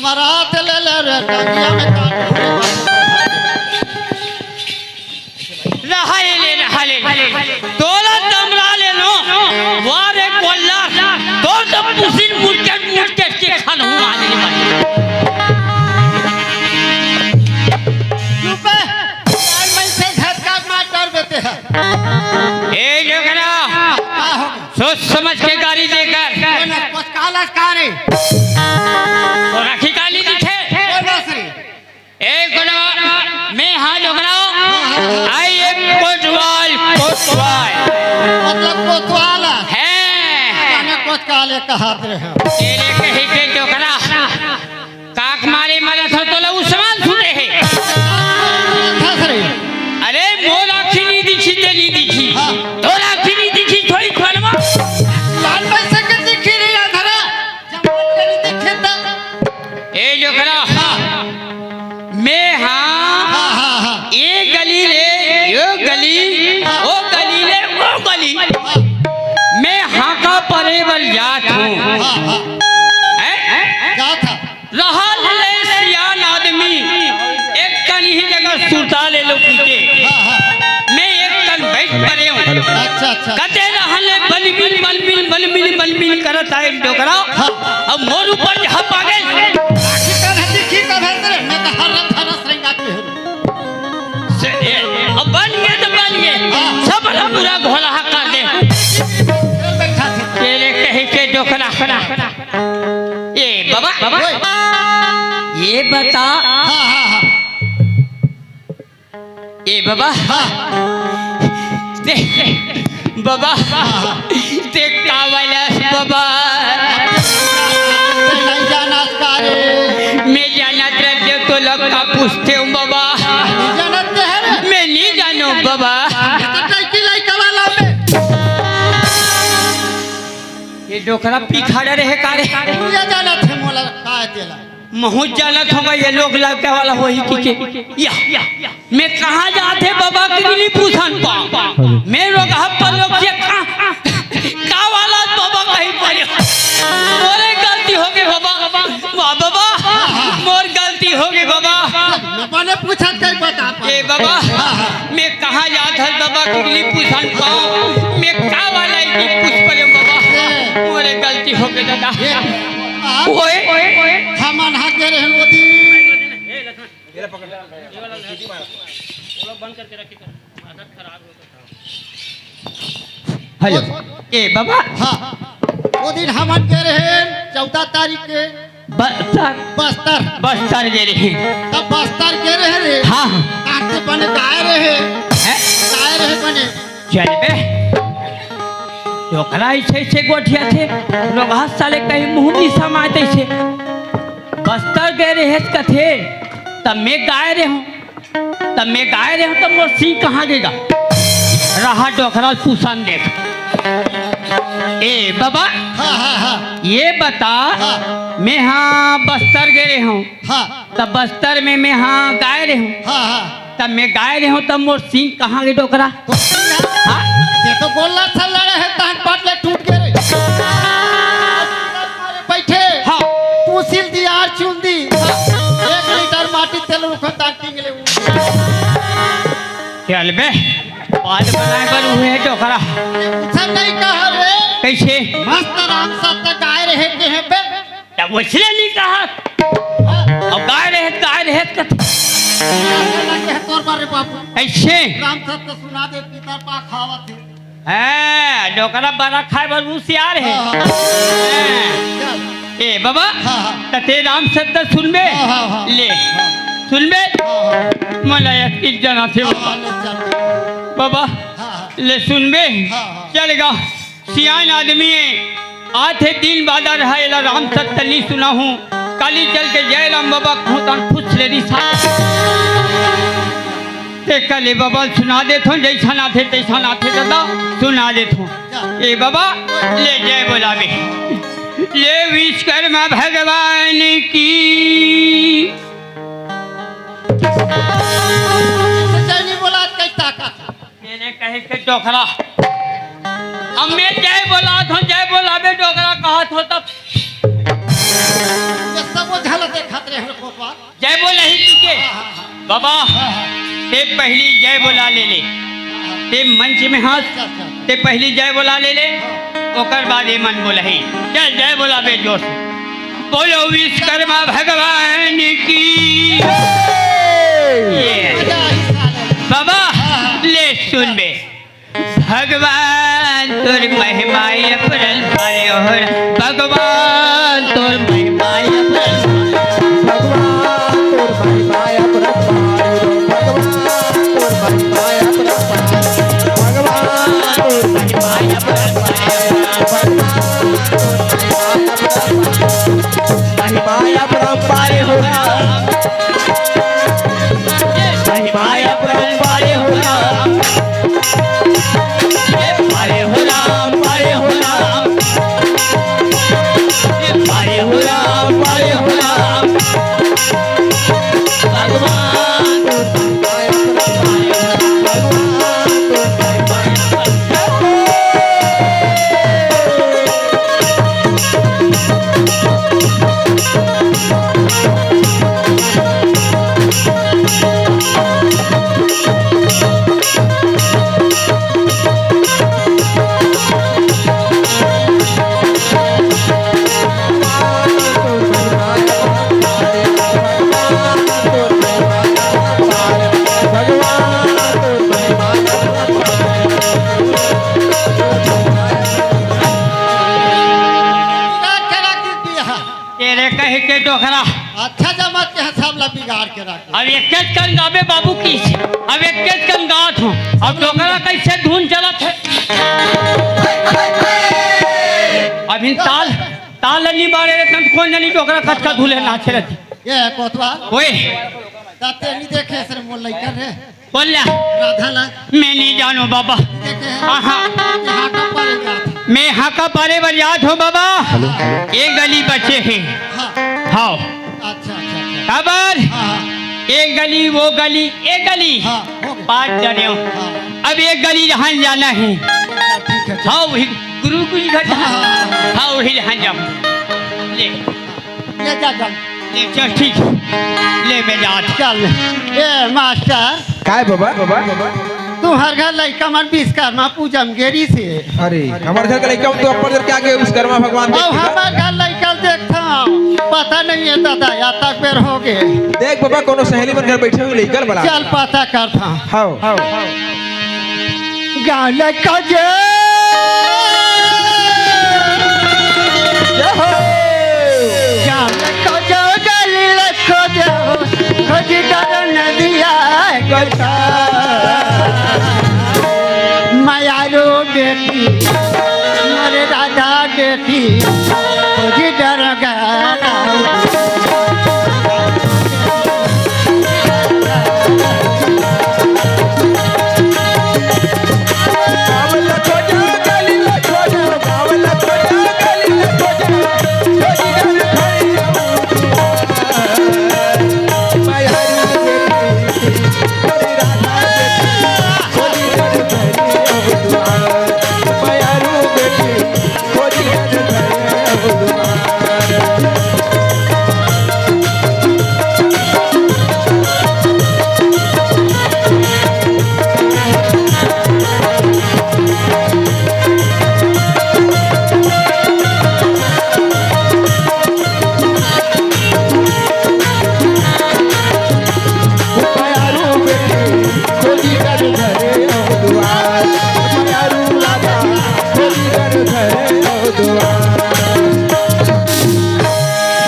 मरात ले ले रे, टंगिया में काट। रहा ले ले, रहा ले। तोला दमरा ले लो, वारे कोल्ला, तोर तो पुसिन मुटकेट, मुटकेट के खान हूँ आज नहीं मार। चुप है, यार, मैं से झटका मार कर देते हैं। ए, डोकरा, का हो? सोच समझ के गाड़ी देकर। कोन कोचकालस का रे? तो राखी काली दिखे। कोन रे? ए, कोन? मैं हाँ डोकरा। I am Kotwal, Kotwal. मतलब कोतवाल। है। जाने कोचकाले कहात रहे। तेरे कहीं के डोकरा। काक मारे मरत हो तोला उ समान सुने हे। खस रे। अरे मोर आँखी नी दिखी ते नी दिखी। हाँ। तोर आँखी नी दिखी थोड़ी खनवा। लाल पैसे के दिखी रे या धरा। जब आँखी नी दिखे त। ए डोकरा। हाँ। मैं हाँ। हाँ, हाँ, हाँ। ए गली ले, यो गली, हाँ। ओ गली ले, ओ गली। हाँ। मैं हाँका परे बर जात हूँ। हाँ, हाँ। हैं? जात हा। रहल ले सियान आदमी, एक कन ही जगह सुरता ले लो पीके। हाँ, हाँ। मैं एक कन बैठ परे हूँ। अच्छा, अच्छा। कते रहल ले बलमिल, बलमिल, बलमिल, बलमिल करत आए डोकरा। हाँ। अब मोर ऊपर झपा गए। आखिर कन है, देखी कन है तेरे, मैं तो हर रंग, हर रस रंग आती हूँ। से, ए, अब बन गए तो बन गए। हाँ। सब ला पूरा घोला कर दे। बैठा थे। तेरे कहीं के डोकरा। ए बाबा, बाबा, ओए। ये बता। हाँ, हाँ, हाँ। ए बाबा। हाँ। ते, बाबा। हाँ, हाँ। ते का वाला बाबा। ते नहीं जानत का रे। मैं जानत रहते तो लोग का पूछते हूँ बाबा। नहीं जानत ते है रे। मैं नहीं जानू बाबा। ये तो लड़की लड़का वाला में। ये डोकरा पिखाड़ा रहे का रे? तू ये जानत है मोला का है तेला? महूँ जानत होगा ये लोग लड़का वाला होही कि के। या, मैं कहाँ जात हे बाबा के लिए पूछन पा। मैं लोग हब पर लोग के का, का वाला बाबा कहीं पर। मोरे गलती हो गई बाबा। वाह बाबा, मोर गलती हो गई बाबा। मैंने पूछा कर बता पा। ए बाबा, मैं कहाँ जात हर बाबा कुगली पूछन पाऊँ? मैं का वाला इतनी पूछ पड़े बाबा? मोरे गलती हो गई दादा। ओए, हमन हा के रहन वो दिन। हेलो। ए बाबा। हाँ। वो दिन हमन गे रहे चौदह तारीख के बस्तर। बस्तर। बस्तर गे रहे। तब बस्तर गे रहे रे। हाँ। ताते बने गाय रहे। हैं? गाय रहे बने। चल बे। डोकरा ऐसे ऐसे गोठियाथे। लोग हाथ साले कहीं मुँह नहीं समाए तैसे। बस्तर गे रहे कथे। तब मैं गाय रहे हूँ। तब मैं गाय रहूं, तब मोर सिंह कहाँ गेगा? रहा डोकरा ल पूछन देख। ए बाबा, हाँ, हाँ, हाँ। ये बता, हाँ। मैं हाँ बस्तर गे रहूं, हाँ। तब बस्तर में मैं हाँ गाय रहूं, हाँ, हाँ। तब मैं गाय रहूं, तब मोर सिंह कहाँ गे डोकरा? तो सिंह है? हाँ? ये तो गोला सा लड़े है, तहन पाट ले टूट गे रे। बैठे। हाँ। पूछिल दी आर चुन दी। हाँ। एक लीटर माटी तेल रुखो ताक टिंगले उड़। चल बे, बात बनाए बर उहे डोकरा। कुछ नहीं कहा रे। कैसे? मस्त राम सत्य गाय रहे के हैं बे। तब उसने नहीं कहा। अब गाय रहे, गाय रहे कथे। लगे है तोर बारे बाबू। कैसे? राम सत्य सुना दे, पिता पा खावत है। हैं, डोकरा बरा खाए बर हुसियार हे। हाँ, हाँ। हैं। चल। ए बाबा, हाँ, हाँ। त ते राम सत्य सुनबे? हाँ, हाँ, हाँ। ले। हाँ। सुनबे? हाँ, हाँ। मोला एक चीज जाना थे हाँ, बाबा। हाँ, ले चल। बाबा, हाँ, हाँ। ले सुनबे? हाँ, हाँ। चलेगा। सियान आदमी हे। आथे दिन बादर हे, एला राम सत्य नी सुनाहूँ। काली चल के जय राम बाबा कहूँ तहन फुस ले रिसा। ते कले बाबा सुना देथों, जैसन आथे तैसन आथे दादा, सुना देथों। ए बाबा, ले जय बोलावे। ले विश्वकर्मा भगवान की। जय नहीं बोला, कई ताकत। तेने कहे के डोकरा। अब मैं जय बोलाथों, जय बोलावे डोकरा कहत हो तब। ये सब वो झलक देखत रहे हमरे गोपाल। जय बोला ही जी के। हाँ, हाँ, हाँ। बाबा, हाँ, हाँ। ते पहली जय बोला ले ले। हाँ, हाँ। ते मंच में हाथ, अच्छा, अच्छा, अच्छा। ते पहली जय बोला ले ले। हाँ। ओकर बाद ये मन बोला ही। चल, जय बोला बे जोर से। बोलो विश्वकर्मा भगवान की। जय। ये। मजा आई साले। बाबा, हाँ, हाँ। ले सुन बे। भगवान तोर महिमा अपरंपार हो रा-, भगवान तोर महिमा अपरंपार। भगवान तोर महिमा अपरंपार हो, भगवान तोर महिमा अपरंपार। भगवान तोर महिमा अपरंपार हो, भगवान तोर महिमा अपरंपार। महिमा अपरंपार हो रा-, महिमा अपरंपार हो रा-, पारे हो राम, पारे हो राम, पारे हो राम, पारे हो राम। भगवान, भगवान, तेरे कहे के डोकरा। अच्छा जमात के सब ला बिगाड़ के रख दे। अब एक कन गाबे बाबू की, अब एक कन गात हूँ। अब डोकरा कैसे धुन चलत है? अभी ताल, ताल नहीं मारे रे, तन कौन जानी डोकरा कचका धुले नाचे रहती। ये कोतवाल। ओए। ताते नहीं देखे सर मोर लइका रे। बोल ना। राधा ला। मैं नहीं जानू बाबा। देखे हैं? आहा। ये हाका पारे जात। मैं हाका पारे बर जात हूँ बाबा। Hello, hello. एक गली बचे है। हाँ। हाँ। अच्छा, अच्छा, अच्छा। काबर? हाँ, हाँ। एक गली, वो गली, एक गली। हाँ, हो गया। पाँच जने हो। हाँ। अब एक गली जहाँ जाना है। ठीक है, ठीक है। हाँ, वही गुरु की घर हाँ, हाँ, हाँ, हाँ। हाँ, वही जहाँ जाओ। ले। ले जा, जा। ले चल, ठीक। ले मैं जात। चल। ए, मास्टर। काय बाबा? तुम्हर घर लइका मन विश्वकर्मा पूजा म गे रिहिसे। अरे, हमर घर के लइका मन तो अपन घर के आगे विश्वकर्मा भगवान अउ देख के हमर घर लइका ल देखथंव, पता नहीं है दादा, या तक बेर हो गे। देख बाबा, कोनो सहेली मन घर बैठे हुए लइका ल बला। चल पता करथंव। हाँ। हाँ। गाल कजे। जय हो। गाल कजे गली खोजे, खोजी डर नदिया कटा। मायारू बेटी, मोरे राधा बेटी, खोजी डर गया।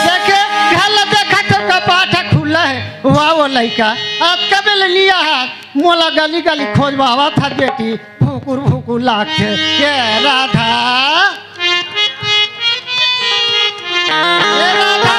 देखे, घर ला देखा तो कपाट ह खुला है। वाह, वो लइका, अतका बेर ले लिया है, मोला गली गली खोजवावत हस बेटी, फुकुर फुकुर लागथे। ए राधा, ए राधा।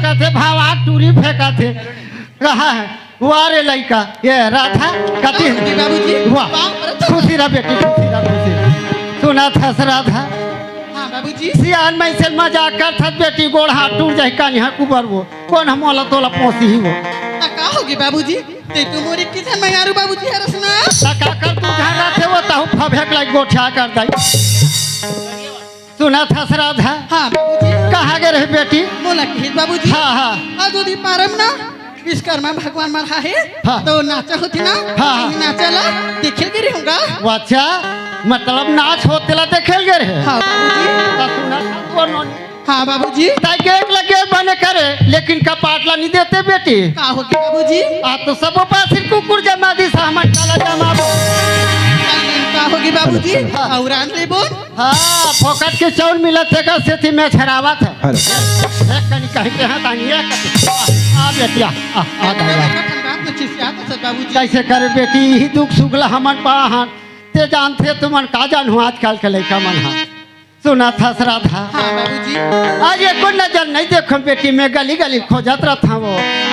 कथे भावा टूरी फेंकथे। कहा है, "वाह रे लइका, ये राधा कति।" बाबूजी, बाबूजी। वाह, बाप रे। खुशी रह बेटी, खुशी रह, खुशी। सुनत हस राधा? हाँ बाबूजी। सियान मइसे मजाक करथस बेटी, गोड़ हाथ टूट जाही, कानी हा कुबर वो। कोन हमन ला तोला पोसही वो? त का होगे बाबूजी? ते तो मोर एक किसन मंगारू बाबूजी हरस ना। त का कर तू जहाँ रहते वो, तहु फभेक लाइक गोठिया कर दई। सुनत हस राधा? हाँ बाबूजी। कहाँ गे रहे बेटी? मोला किहिस बाबूजी। हाँ, हाँ। आज ओदी पारम ना विश्वकर्मा भगवान मर हे। हाँ। तो नाचा होथे ना? हाँ, हाँ। नाचा ला देखे गे रहूँगा। अच्छा, मतलब नाच होथे ला देखे गे रहे? हाँ बाबूजी। त सुनत हस वो नोनी? हाँ बाबूजी। तैं गेट लगे बने करे, लेकिन कपाट ला नहीं देते बेटी। का होगे बाबूजी? आ तो सब पासिर कुकुर जमा दी, सामान काला जमाबो। का होगे बाबूजी? हाँ। अउ रांध लेबो? हाँ, फोकट के चाउर मिलत हे का, सेती में छरावत हे। हेलो। एक कनी कहीं के हाथ आनी है, आ, आ बेटी, आ, आ, आ, आ, आ। बात में खिसियात हस बाबूजी। कैसे करे बेटी, यही दुख सुख ला हमन पाहन। ते जानथे तुमन का जानहू आजकल के लइका मन हा। सुनत हस राधा? हाँ बाबूजी। आज एको नजर नहीं देखों बेटी, मैं गली गली खोजत रहत हँव।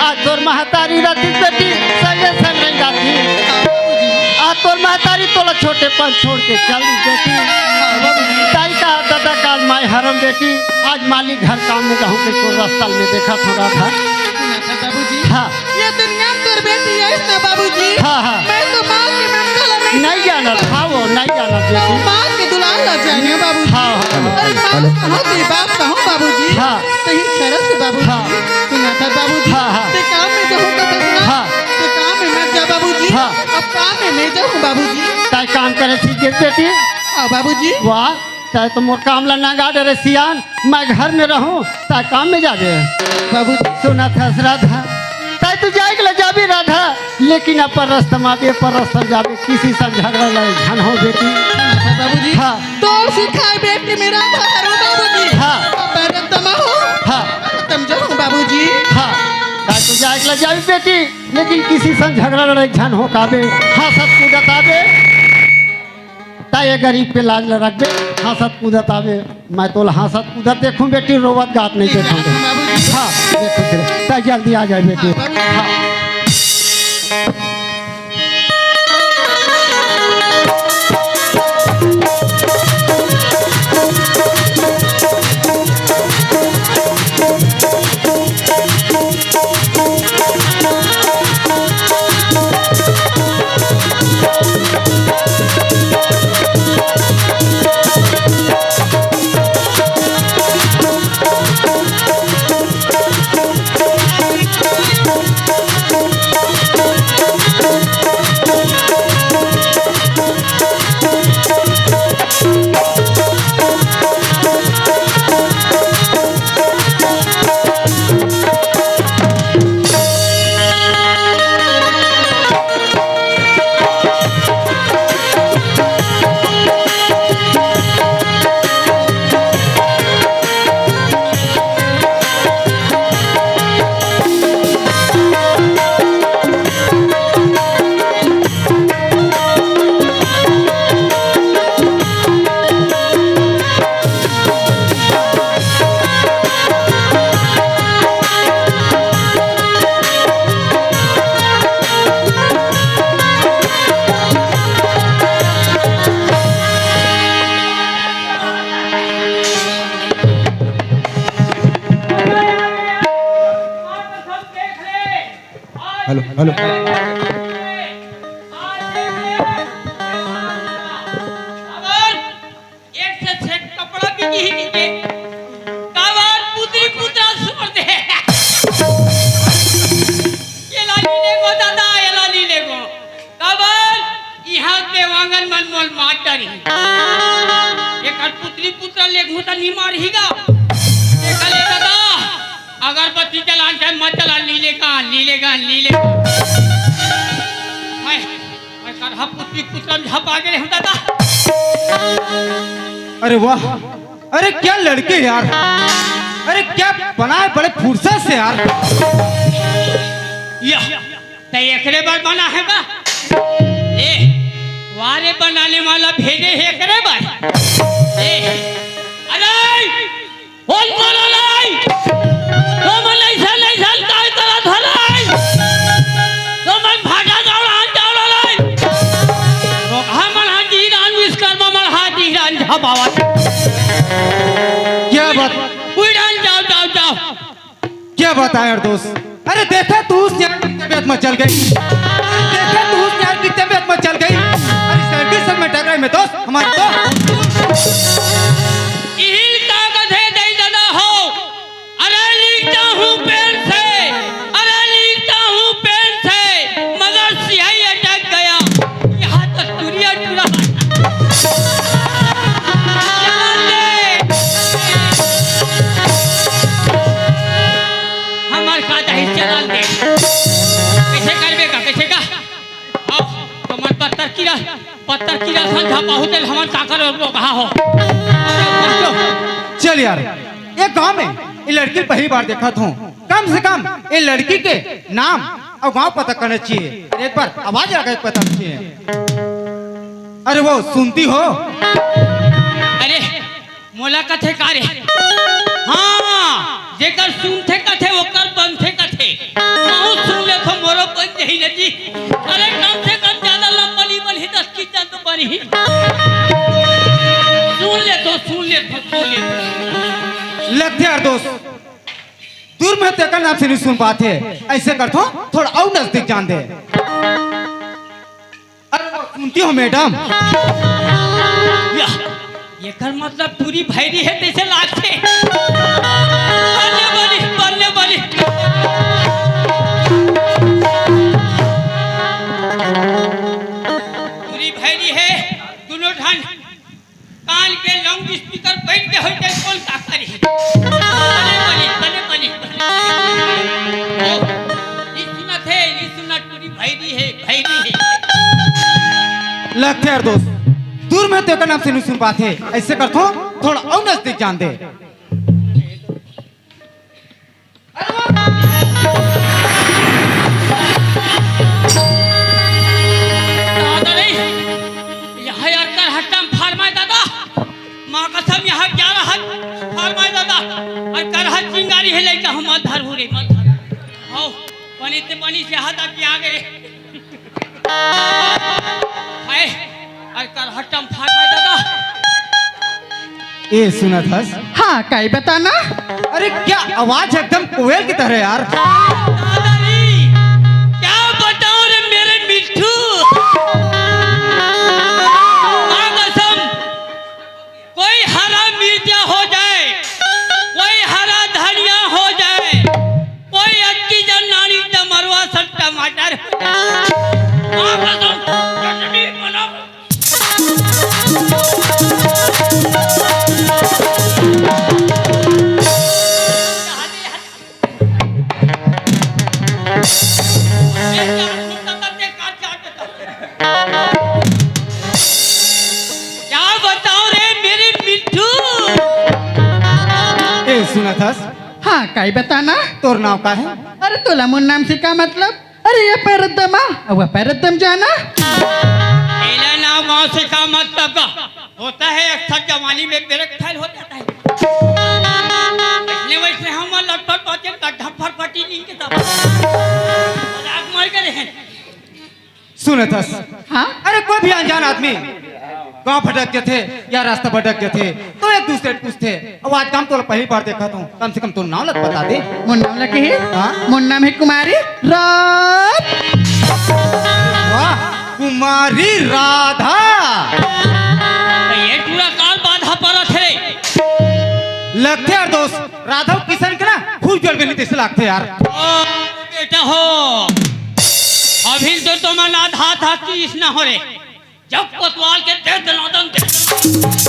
आज तोर महतारी रहतिस बेटी, संगे संग रह जाती। हाँ बाबूजी। आज तोर महतारी तोला छोटेपन छोड़ के चल दी बेटी। हाँ बाबूजी। ताई का दादा काल माय हरम बेटी, आज मालिक घर काम में जाहूँ के तोर रस्ता में देखत हँव राधा। सुनत हस बाबूजी। हाँ। ये दुनिया में तोर बेटी आइस ना बाबूजी। हाँ, हाँ। मैं तो माँ के ममता ला नहीं नहीं जानत, हाँ वो नहीं जानत बेटी। माँ के दुलार ला जानियो बाबूजी। हाँ, हाँ। अरे माँ हेलो। कहाँ ते बाप कहाँ बाबूजी? हाँ। सही शरत से बाबूजी। हाँ। सुनत हस बाबूजी। हाँ, हाँ। ते काम में जाहूँ का फैसला। हाँ। ते काम में मत जा बाबूजी। हाँ। अब काम में नहीं जाहूँ बाबूजी। तैं काम करे सीख गे बेटी। हाँ बाबूजी। वाह। तैं तो मोर काम ला नंगा डरे सियान, मैं घर में रहूँ, तैं काम में जाबे। बाबूजी। सुनत हस राधा, तैं तो जाए के ला जाबे राधा, लेकिन अपर रस्ता में आबे, अपर रस्ता में जाबे, किसी से झगड़ा लड़ाई झन हो बेटी। बाबूजी। हाँ। तोर सिखाए बेटी में राधा हरो बाबूजी। हाँ। अपर रस्ता में हो। हाँ। तम जाओ बाबूजी। हाँ। तैं तो जाए के ला जाबे बेटी, लेकिन किसी से झगड़ा लड़ाई झन हो काबे, हँसत कूदत आबे। त ये गरीब के लाज ल रखबे, हँसत कूदत आबे। मैं तोला हँसत कूदत देखूँ बेटी, रोवत गात नहीं देखूँ। हाँ, देखूँ तेरे। त जल्दी आ जाए बेटी। हाँ। Hello, hello. एक से छेक कपड़ा बिकी ही नहीं के। काबर पुतरी पुतरा छोड़ दे। एला नी लेगो दादा, एला नी लेगो। काबर इहाँ के वांगन मन मोल मार डरी। एकर पुतरी पुतरा लेगहूँ त नी मारही गा। एकर ले दादा, अगरबत्ती जलान चाहे मत जला, नी लेगा, नी लेगा, नी लेगा। हाय। मैं करहा पुतरी पुतरा में झपा गे रेहेंव दादा। अरे वाह, अरे क्या लड़के यार, अरे क्या बनाए बड़े फुर्सत से यार। या, तैं एकरे बर बना हे का? ए, वारे बनाने वाला भेजे हे एकरे बर। ए, अरे! बोल, बोलो लाई। तो मन ऐसा पावत। क्या बात? उड़ान जाओ, जाओ, जाओ। क्या बताएं यार दोस्त, अरे देखा तू उस यार की तबीयत मचल गई, अरे देखा तू उस यार की तबीयत मचल गई। अरे सर्दी से मैं टकराई में दोस्त, हमारे दोस्त। इहिल कागज है दई दादा हो, अरे लिखता हूँ पेन से, अरे लिखता हूँ पेन से, मगर स्याही अटक गया। यहाँ तो टुरिया टुरा। चलान दे। हमार का दही चलान दे। कैसे करबे का, कैसे का? अब तुम्हार पत्थर की रह, पत्थर की रह संझा पहुँचे, हमार का करो लोग, हाँ हो। चल यार, ये गांव में ये लड़की पहली बार देखत हूँ, कम से कम ये लड़की के नाम अउ गांव पता करना चाहिए। एक बार आवाज लगा के पता चाहिए। अरे वो सुनती हो? अरे मोला कथे का रे? हाँ, जेकर सुनथे कथे, ओकर बनथे कथे। बहुत सुन ले तो मोरो बन जही न जी। अरे कम से कम ज्यादा लंबा नहीं बनही, दस की तो बनही। सुन ले तो, सुन ले तो, सुन ले तो। लगथे यार दोस्त, दूर में तेकर नाम से नहीं सुन पाते। ऐसे करथो, थोड़ा अउ नजदीक जान दे। अरे वो सुनती हो मैडम? या, एकर मतलब टूरी भैरी है तैसे लागथे। बल्ले बली, बल्ले बली। टूरी भैरी है, दोनों ढंग कान के लाउड स्पीकर बैठ के होई ते कौन का करी? बने बनी, बने बनी, बने बनी। ओ, नी सुनत हे, नी सुनत, टूरी भैरी हे, भैरी हे। लगथे यार दोस्त, दूर में तेकर नाम से नहीं सुन पाते। ऐसे करथो, थोड़ा अउ नजदीक जान दे। दादा रे, यहाँ यार करहट म फार्म आय दादा, माँ कसम यहाँ ग्यारह हाथ फार्म आय दादा, अउ करहट चिंगारी हे लइका हम मत धरहू रे, मत धर। हौ, बनी ते बनी से हाथ आके आ गए। हाय, अउ करहट म फार्म आय दादा। ए सुनत हस? हाँ, काई बताना? अरे क्या आवाज एकदम कोयल की तरह यार। दादा रे, क्या बताऊं रे मेरे मिट्ठू। माँ कसम, कोई हरा मिर्चा हो जाए, कोई हरा धनिया हो जाए, कोई अक्की जन नानी टमरवा सन टमाटर हो जाए। माँ कसम, चटनी बनाओ। क्या बताओ रे मेरे मिट्ठू। ए सुनत हस? हाँ, काई बताना? तोर नाव का हे? अरे तोला मोर नाम से का मतलब? अरे ये पैर दमा, अब वह पैर दम जाना। मेरा नाव गाँव से का मतलब का? होता है अक्सर जवानी में ब्रेक फेल हो जाता है। इसलिए वैसे हम लटपट पाते गड्ढा फरफटी नहीं के तब। मजाक मार के रहे। सुनत हस? हाँ? अरे कोई भी अनजान आदमी गांव भटक जाथे या रास्ता भटक जाथे तो एक दूसरे से पूछथे। अब आज काम तो पहली बार देखत हूँ, कम से कम तोर नाव लग बता दे। मोर नाव लगे हे? हाँ? मोर नाम हे कुमारी रात। वाह, कुमारी राधा। तो ये पूरा काल बाधा परत हे। लगथे यार दोस्त, राधा अउ किशन के ना खूब जोड़ के नहीं तैसे लागथे यार। ओ बेटा हो, अभी तो तुम राधा था कि इसना हो रे। जब कोतवाल के दे दनादन दे दनादन।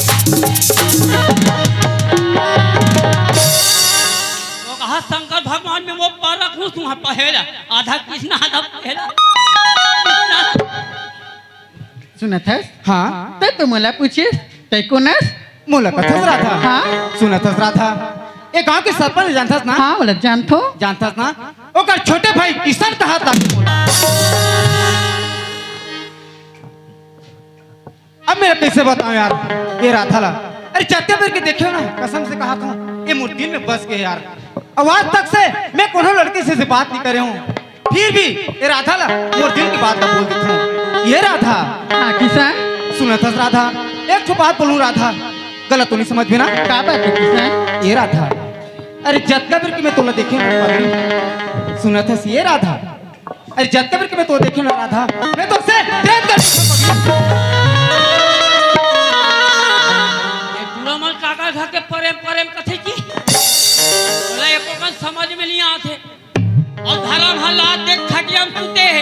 वो कहा शंकर भगवान में वो पारा खुश हुआ पहला, आधा किसना आधा पहला। सुनत हस? हाँ। तै तो मोला पूछिस, तै कोन अस? मोला कथस राधा। हाँ। सुनत हस राधा, ए गांव के सरपंच जानथस ना? हाँ, ओला जानथो। जानथस ना? ओकर छोटे भाई किशन कहत लागे मोला। अब मैं कैसे बताऊं यार, ये राधा ला। अरे जत्ते बेर के देखे हो ना, कसम से कहत हूँ, ये मोर दिल में बस गए यार। अउ आज तक से मैं कोनो लड़की से, से बात नहीं करे हूँ, फिर भी ये राधा ला मोर दिल की बात ला बोल देता हूँ। ये राधा। हाँ किशन। सुनत हस राधा, एक ठो बात बोलूं राधा। तोला तो नहीं समझ में ना। का बात हे किसन? ए राधा, अरे जतका बेर के मैं तोला देखे हंव पगली, सुनत हस ए राधा, अरे जतका बेर के मैं तोला देखे हंव राधा, मैं तोसे प्रेम कर। ये टूरा मन काकर घर के परेम परेम कथे की? तोला एको कन समझ में नहीं आथे। अउ धरम ह लात देख खटिया म सुते हे।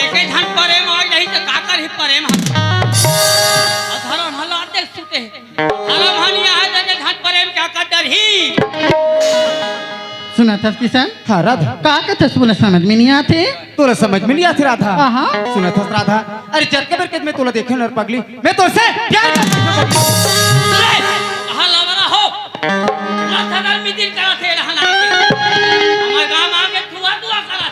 एके झन परेम आ जाही त का करही परेम ह? अउ धरम ह लात देख सुते हे। धरम ह निया हे त एके झन परेम क्या कर डरही? सुनत हस किसन? हाँ, राधा। का कथस तोला समझ में नहीं आथे? तोला समझ में नहीं आथे, राधा? आहा। सुनत हस, राधा? अरे, जतका बेर के मैं तोला देखे हंव ना रे पगली, मैं तोसे प्यार करथंव। अरे, कहाँ लवरा हो? राधा दल मिदिर करा थे, रहना। हमारे गांव आके दुआ, दुआ करा।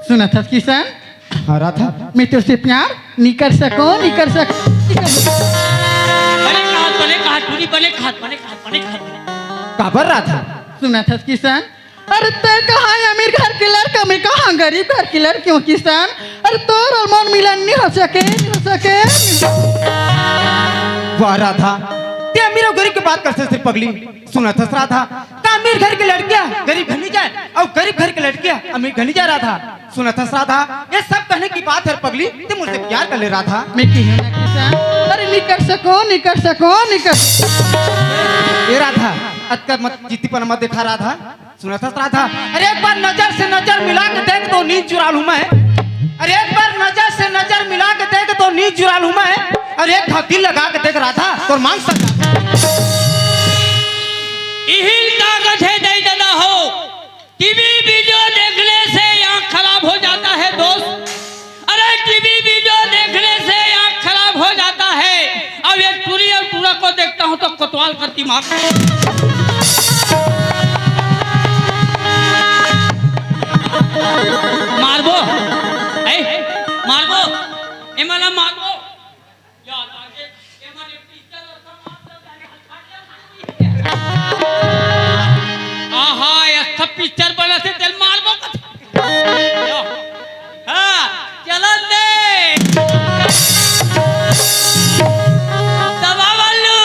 सुनत हस किसन? हाँ, राधा। मैं तोसे प्यार नहीं कर सकंव, नहीं कर सक-, नहीं कर सकंव। बने कहा, बने कहा, टूरी बने कहा, बने कहा, बने कहा। काबर राधा? सुनत हस किसन? अरे तैं कहाँ अमीर घर के लड़का, मैं कहाँ गरीब घर के लड़की हंव किसन। अरे तोर अउ मोर मिलन नहीं हो सके, नहीं हो सके। वाह राधा, तैं अमीर अउ गरीब के बात करथस रे पगली। सुनत हस राधा, का अमीर घर के लड़कियां गरीब घर नहीं जाय, अउ गरीब घर के लड़कियां अमीर घर नहीं जाय राधा। सुनत हस राधा, ये सब कहने की बात हे रे पगली, तैं मोर से प्यार कर ले राधा। मैं कहेंव ना किसन, अरे नहीं कर सकंव, नहीं कर सकंव, नहीं कर। ए राधा, अतका मत जिद्दीपन मत देखा राधा। सुनत हस राधा, अरे एक बार नजर से नजर मिला के देख तो नींद चुरा लूं मैं। अरे एक बार नजर से नजर मिला के देख तो नींद चुरा लूं मैं। अरे एक घाव दिल लगा के देख राधा, तोर मांग सक। इही ल का कथे दई ददा हो, टीवी वीडियो देखने से आँख खराब हो जाता है दोस्त। अरे टीवी वीडियो देखने से आँख खराब हो जाता है। अब ये टूरी अउ टूरा को देखता हूँ तो कोतवाल का दिमाग। मारबो, ए, मारबो, ए मला मारबो। आहा, ये सब पिक्चर बना से तेल मारबो कथे। हाँ, चलन दे। दबा बल्लू।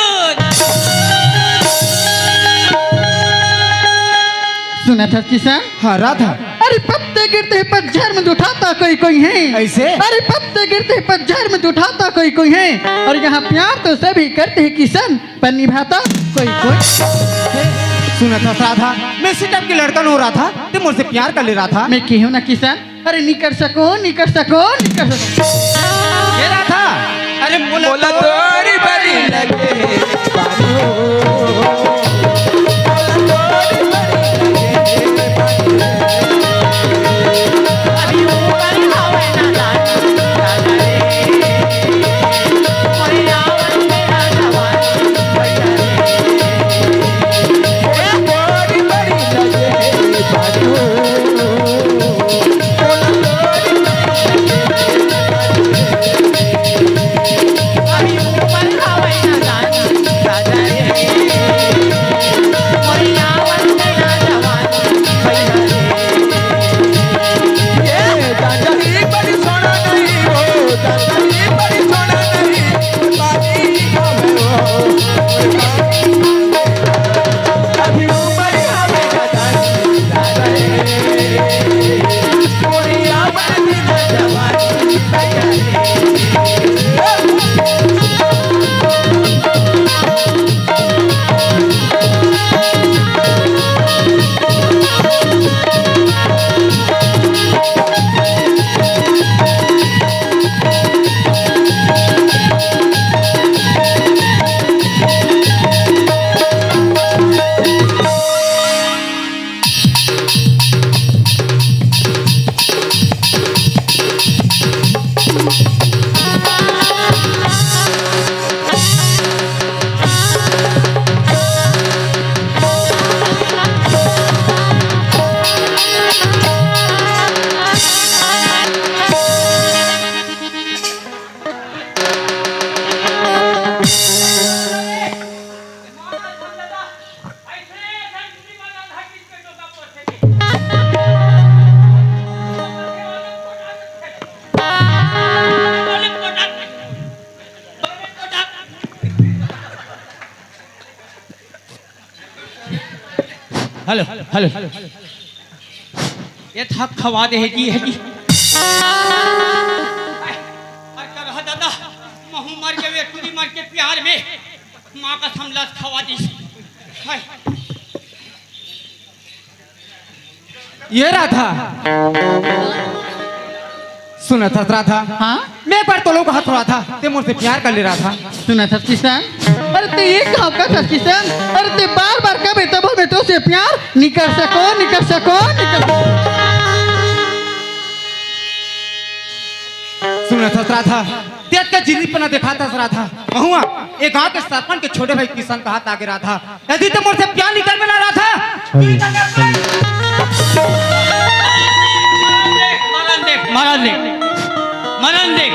सुनत हस किसन? हाँ, राधा। अरे पत्ते गिरते हैं पतझड़ में उठाता कोई कोई है। ऐसे? अरे पत्ते गिरते हैं पतझड़ में उठाता कोई कोई है। और यहाँ प्यार तो सभी करते हैं किसन, पर निभाता कोई कोई। सुनत हस राधा, मैं इसी टाइप की लड़का नोहंव राधा, तैं मोर से प्यार कर ले राधा। मैं कहेंव ना किसन, अरे नहीं कर सकंव, नहीं कर सकंव, नहीं कर सकंव। ए राधा, अरे मोला मोला तोरी बड़ी लगे बाबू। मोला तोरी बड़ी लगे बाबू। अभी ऊपर हवा ना लागे, मोरे आवन में ना जवान। Hello, hello. ये थक खवा दे है जी, है जी। अरे का रहा दादा, महू मर के, वे टूरी मर के प्यार में माँ का समलस खवा दी। हाय। ये राधा, सुनत हस राधा? हाँ? मैं एक बार तोला कहत हों राधा, तैं मोर से प्यार कर ले राधा। सुनत हस किशन? अरे तैं ये का कहत हस किशन? अरे तैं बार बार कबे तब मैं तो से प्यार नइ कर सकंव, नइ कर सकंव, नइ कर सकंव। सुनत हस राधा, तैं अतका जिद्दीपना देखात हस राधा। महूँ ए गांव के सरपंच के छोटे भाई किशन कहत आगे राधा, यदि तैं मोर से प्यार नइ करबे ना राधा, मरन देख, मरन देख, मरन देख, मरन देख।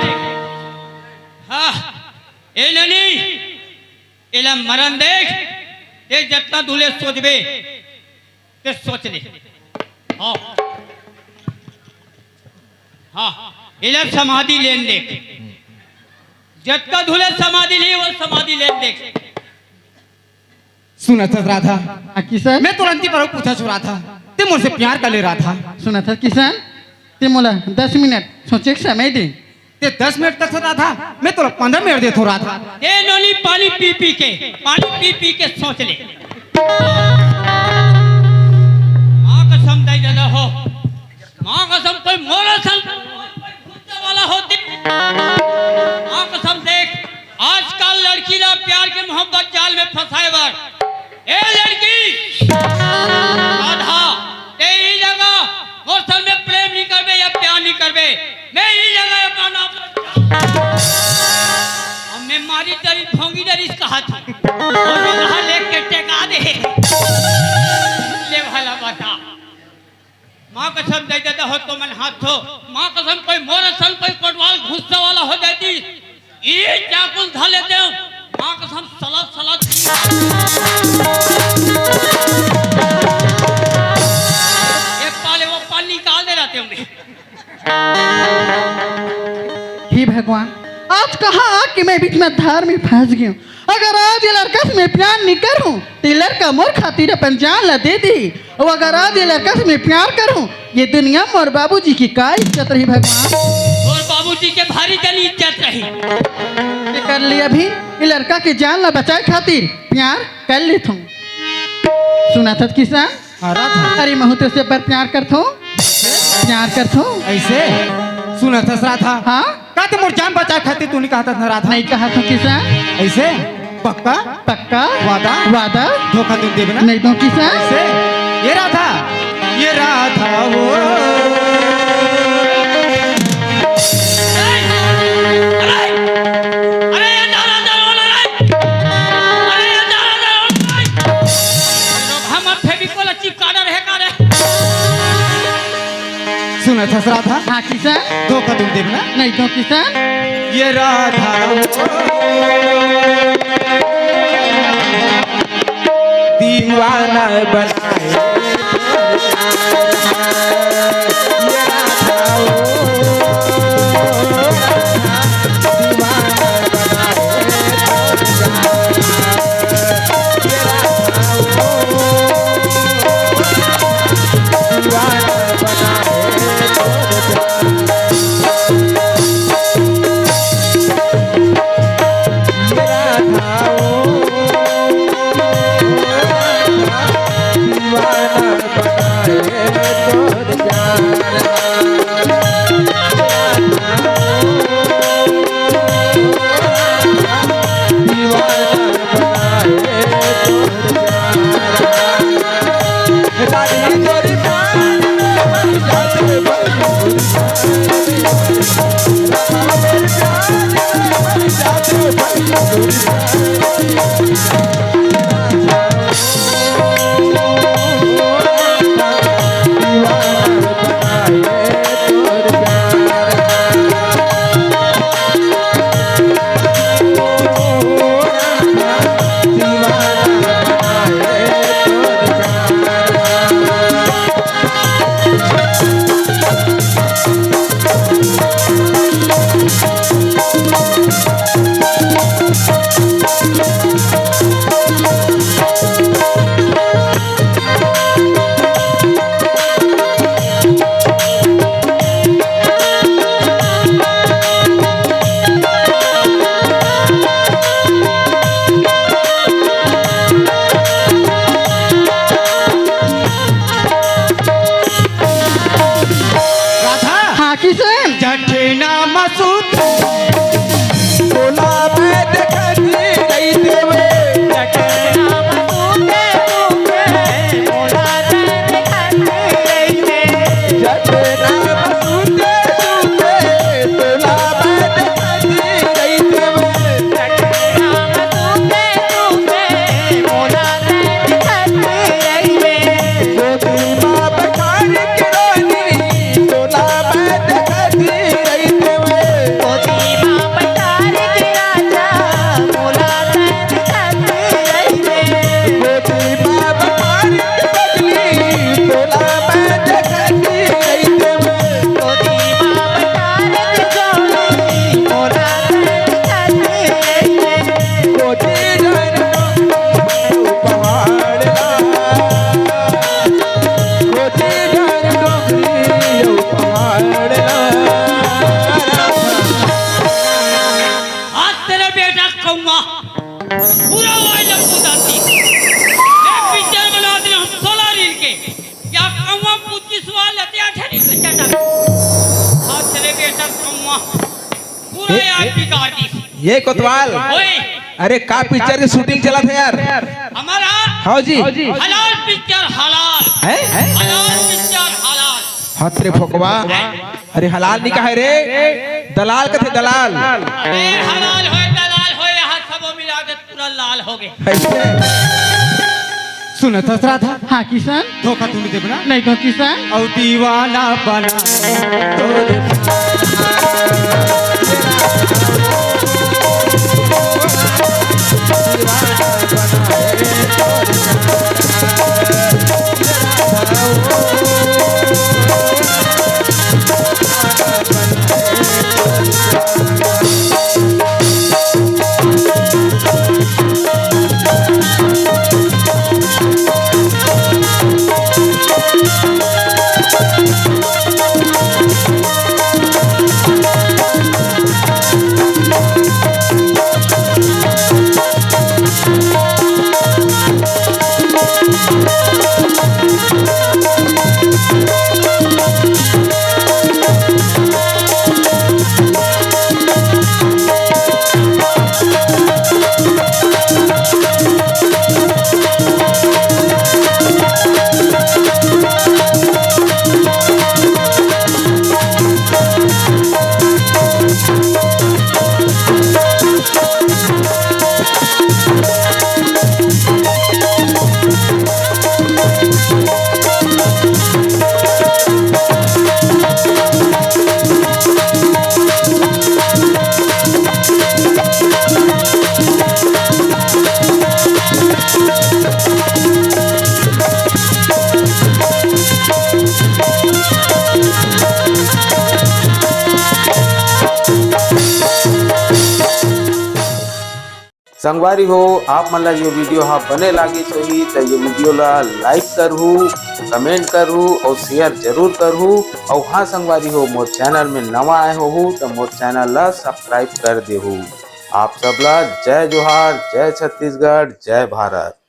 हाँ, ए नोनी, एला मरन देख, तैं जतना दूर ले सोचबे, तैं सोच ले। हाँ। हाँ, एला समाधि लेन देख। जतका दूर ले समाधि ली, वो समाधि लेन देख। सुनत हस राधा? हाँ, किशन? मैं तुरंत ही पर पूछत हों राधा, तैं मोर से प्यार कर ले राधा। सुनत हस किशन? तैं मोला दस मिनट सोचे के समय दे। तैं दस मिनट कहत हस राधा, मैं तोला पंद्रह मिनट देत हों राधा। ए नोनी, पानी पी पी के, पानी पी पी के सोच ले। माँ कसम दई दादा हो, माँ कसम कोई मोर असन वाला होती। माँ कसम देख, आजकल लड़की ला प्यार के मोहब्बत जाल में फंसाए बर ए लड़की, राधा, तैं ई जगह मोर संग में प्रेम नइ करबे या प्यार नइ करबे, मैं ई जगह अपन आप, अब मैं मारी डरिस, भोंगी डरिस कहत हूँ। और वहाँ लेके टेका दे। ले भला बता। माँ कसम दई दादा हो तुमन हाथ धो। माँ कसम कोई मोर असन कोई कोटवाल गुस्सा वाला हो जाती। ई चाकू धर लेते हो। माँ कसम सलाद सलाद। ये पाले वो पानी निकाल दे रहते होंगे। हे भगवान, आज कहाँ आके मैं बीच में धार में फंस गई हूँ। अगर आज ये लड़का से मैं प्यार नइ करहूँ, त ये लड़का मोर खातिर अपन जान ला दे दिही। अउ अगर आज ये लड़का से मैं प्यार करहूँ, ये दुनिया में मोर बाबूजी के का इज्जत रही भगवान? मोर बाबूजी के भारी जन इज्जत रही। ये कर ले अभी, ये लड़का के जान ला बचाए खातिर प्यार कर लेथों। सुनत हस किशन? हाँ, राधा। अरे महूँ तो से पर प्यार करथों, प्यार करथों। ऐसे? सुनत हस राधा? हाँ? का तैं मोर जान बचाए खातिर तूने कहत हस ना राधा? नइ कहत हूँ किशन। ऐसे? पक्का? पक्का? वादा? वादा? धोखा तो देबे ना? नइ दों किशन। ऐसे? ये राधा, ये राधा वो। अरे, अरे, अरे, ये दादा, दादा, अरे, अरे, ये दादा, दादा, अरे। हम फेविकोल चिपका रहे का रे? सुनत हस राधा? हाँ किशन। धोखा तो देबे ना? नइ दों किशन। ये राधा दीवाना बनाए। ये राधा दीवाना बनाए। आवाज अब पूरा थी। एक पिक्चर बना दिया हम सोलह रील के। या कौवा पूछी सवाल लेते अठारह रील के चटा। हाँ, चले बेटा कौवा। पूरा ए, यार ए, बिगाड़ दी। ये कोतवाल। ओए। अरे का पिक्चर की शूटिंग चला था यार? हमारा हाँ जी। हलाल पिक्चर, हलाल। हैं? हैं? हलाल पिक्चर, हलाल। हाथ रे फोकवा। हैं? अरे हलाल नहीं कहे रे, दलाल कथे दलाल। अरे हलाल होए, दलाल होए, यहाँ सबो मिला के पूरा लाल हो गए। ऐसे? सुनत हस राधा? हाँ किशन। धोखा तू नहीं देबे ना? नहीं तो किशन। अउ दीवाना बना। संगवारी हो, आप मन ला ये वीडियो हा बने लागिस होही त ये वीडियो ला like करहू, comment करहू अउ share जरूर करहू। अउ हाँ संगवारी हो, मोर चैनल में नवा आए होहू त मोर चैनल ला subscribe कर देहू। आप सब ला जय जोहार, जय छत्तीसगढ़, जय भारत।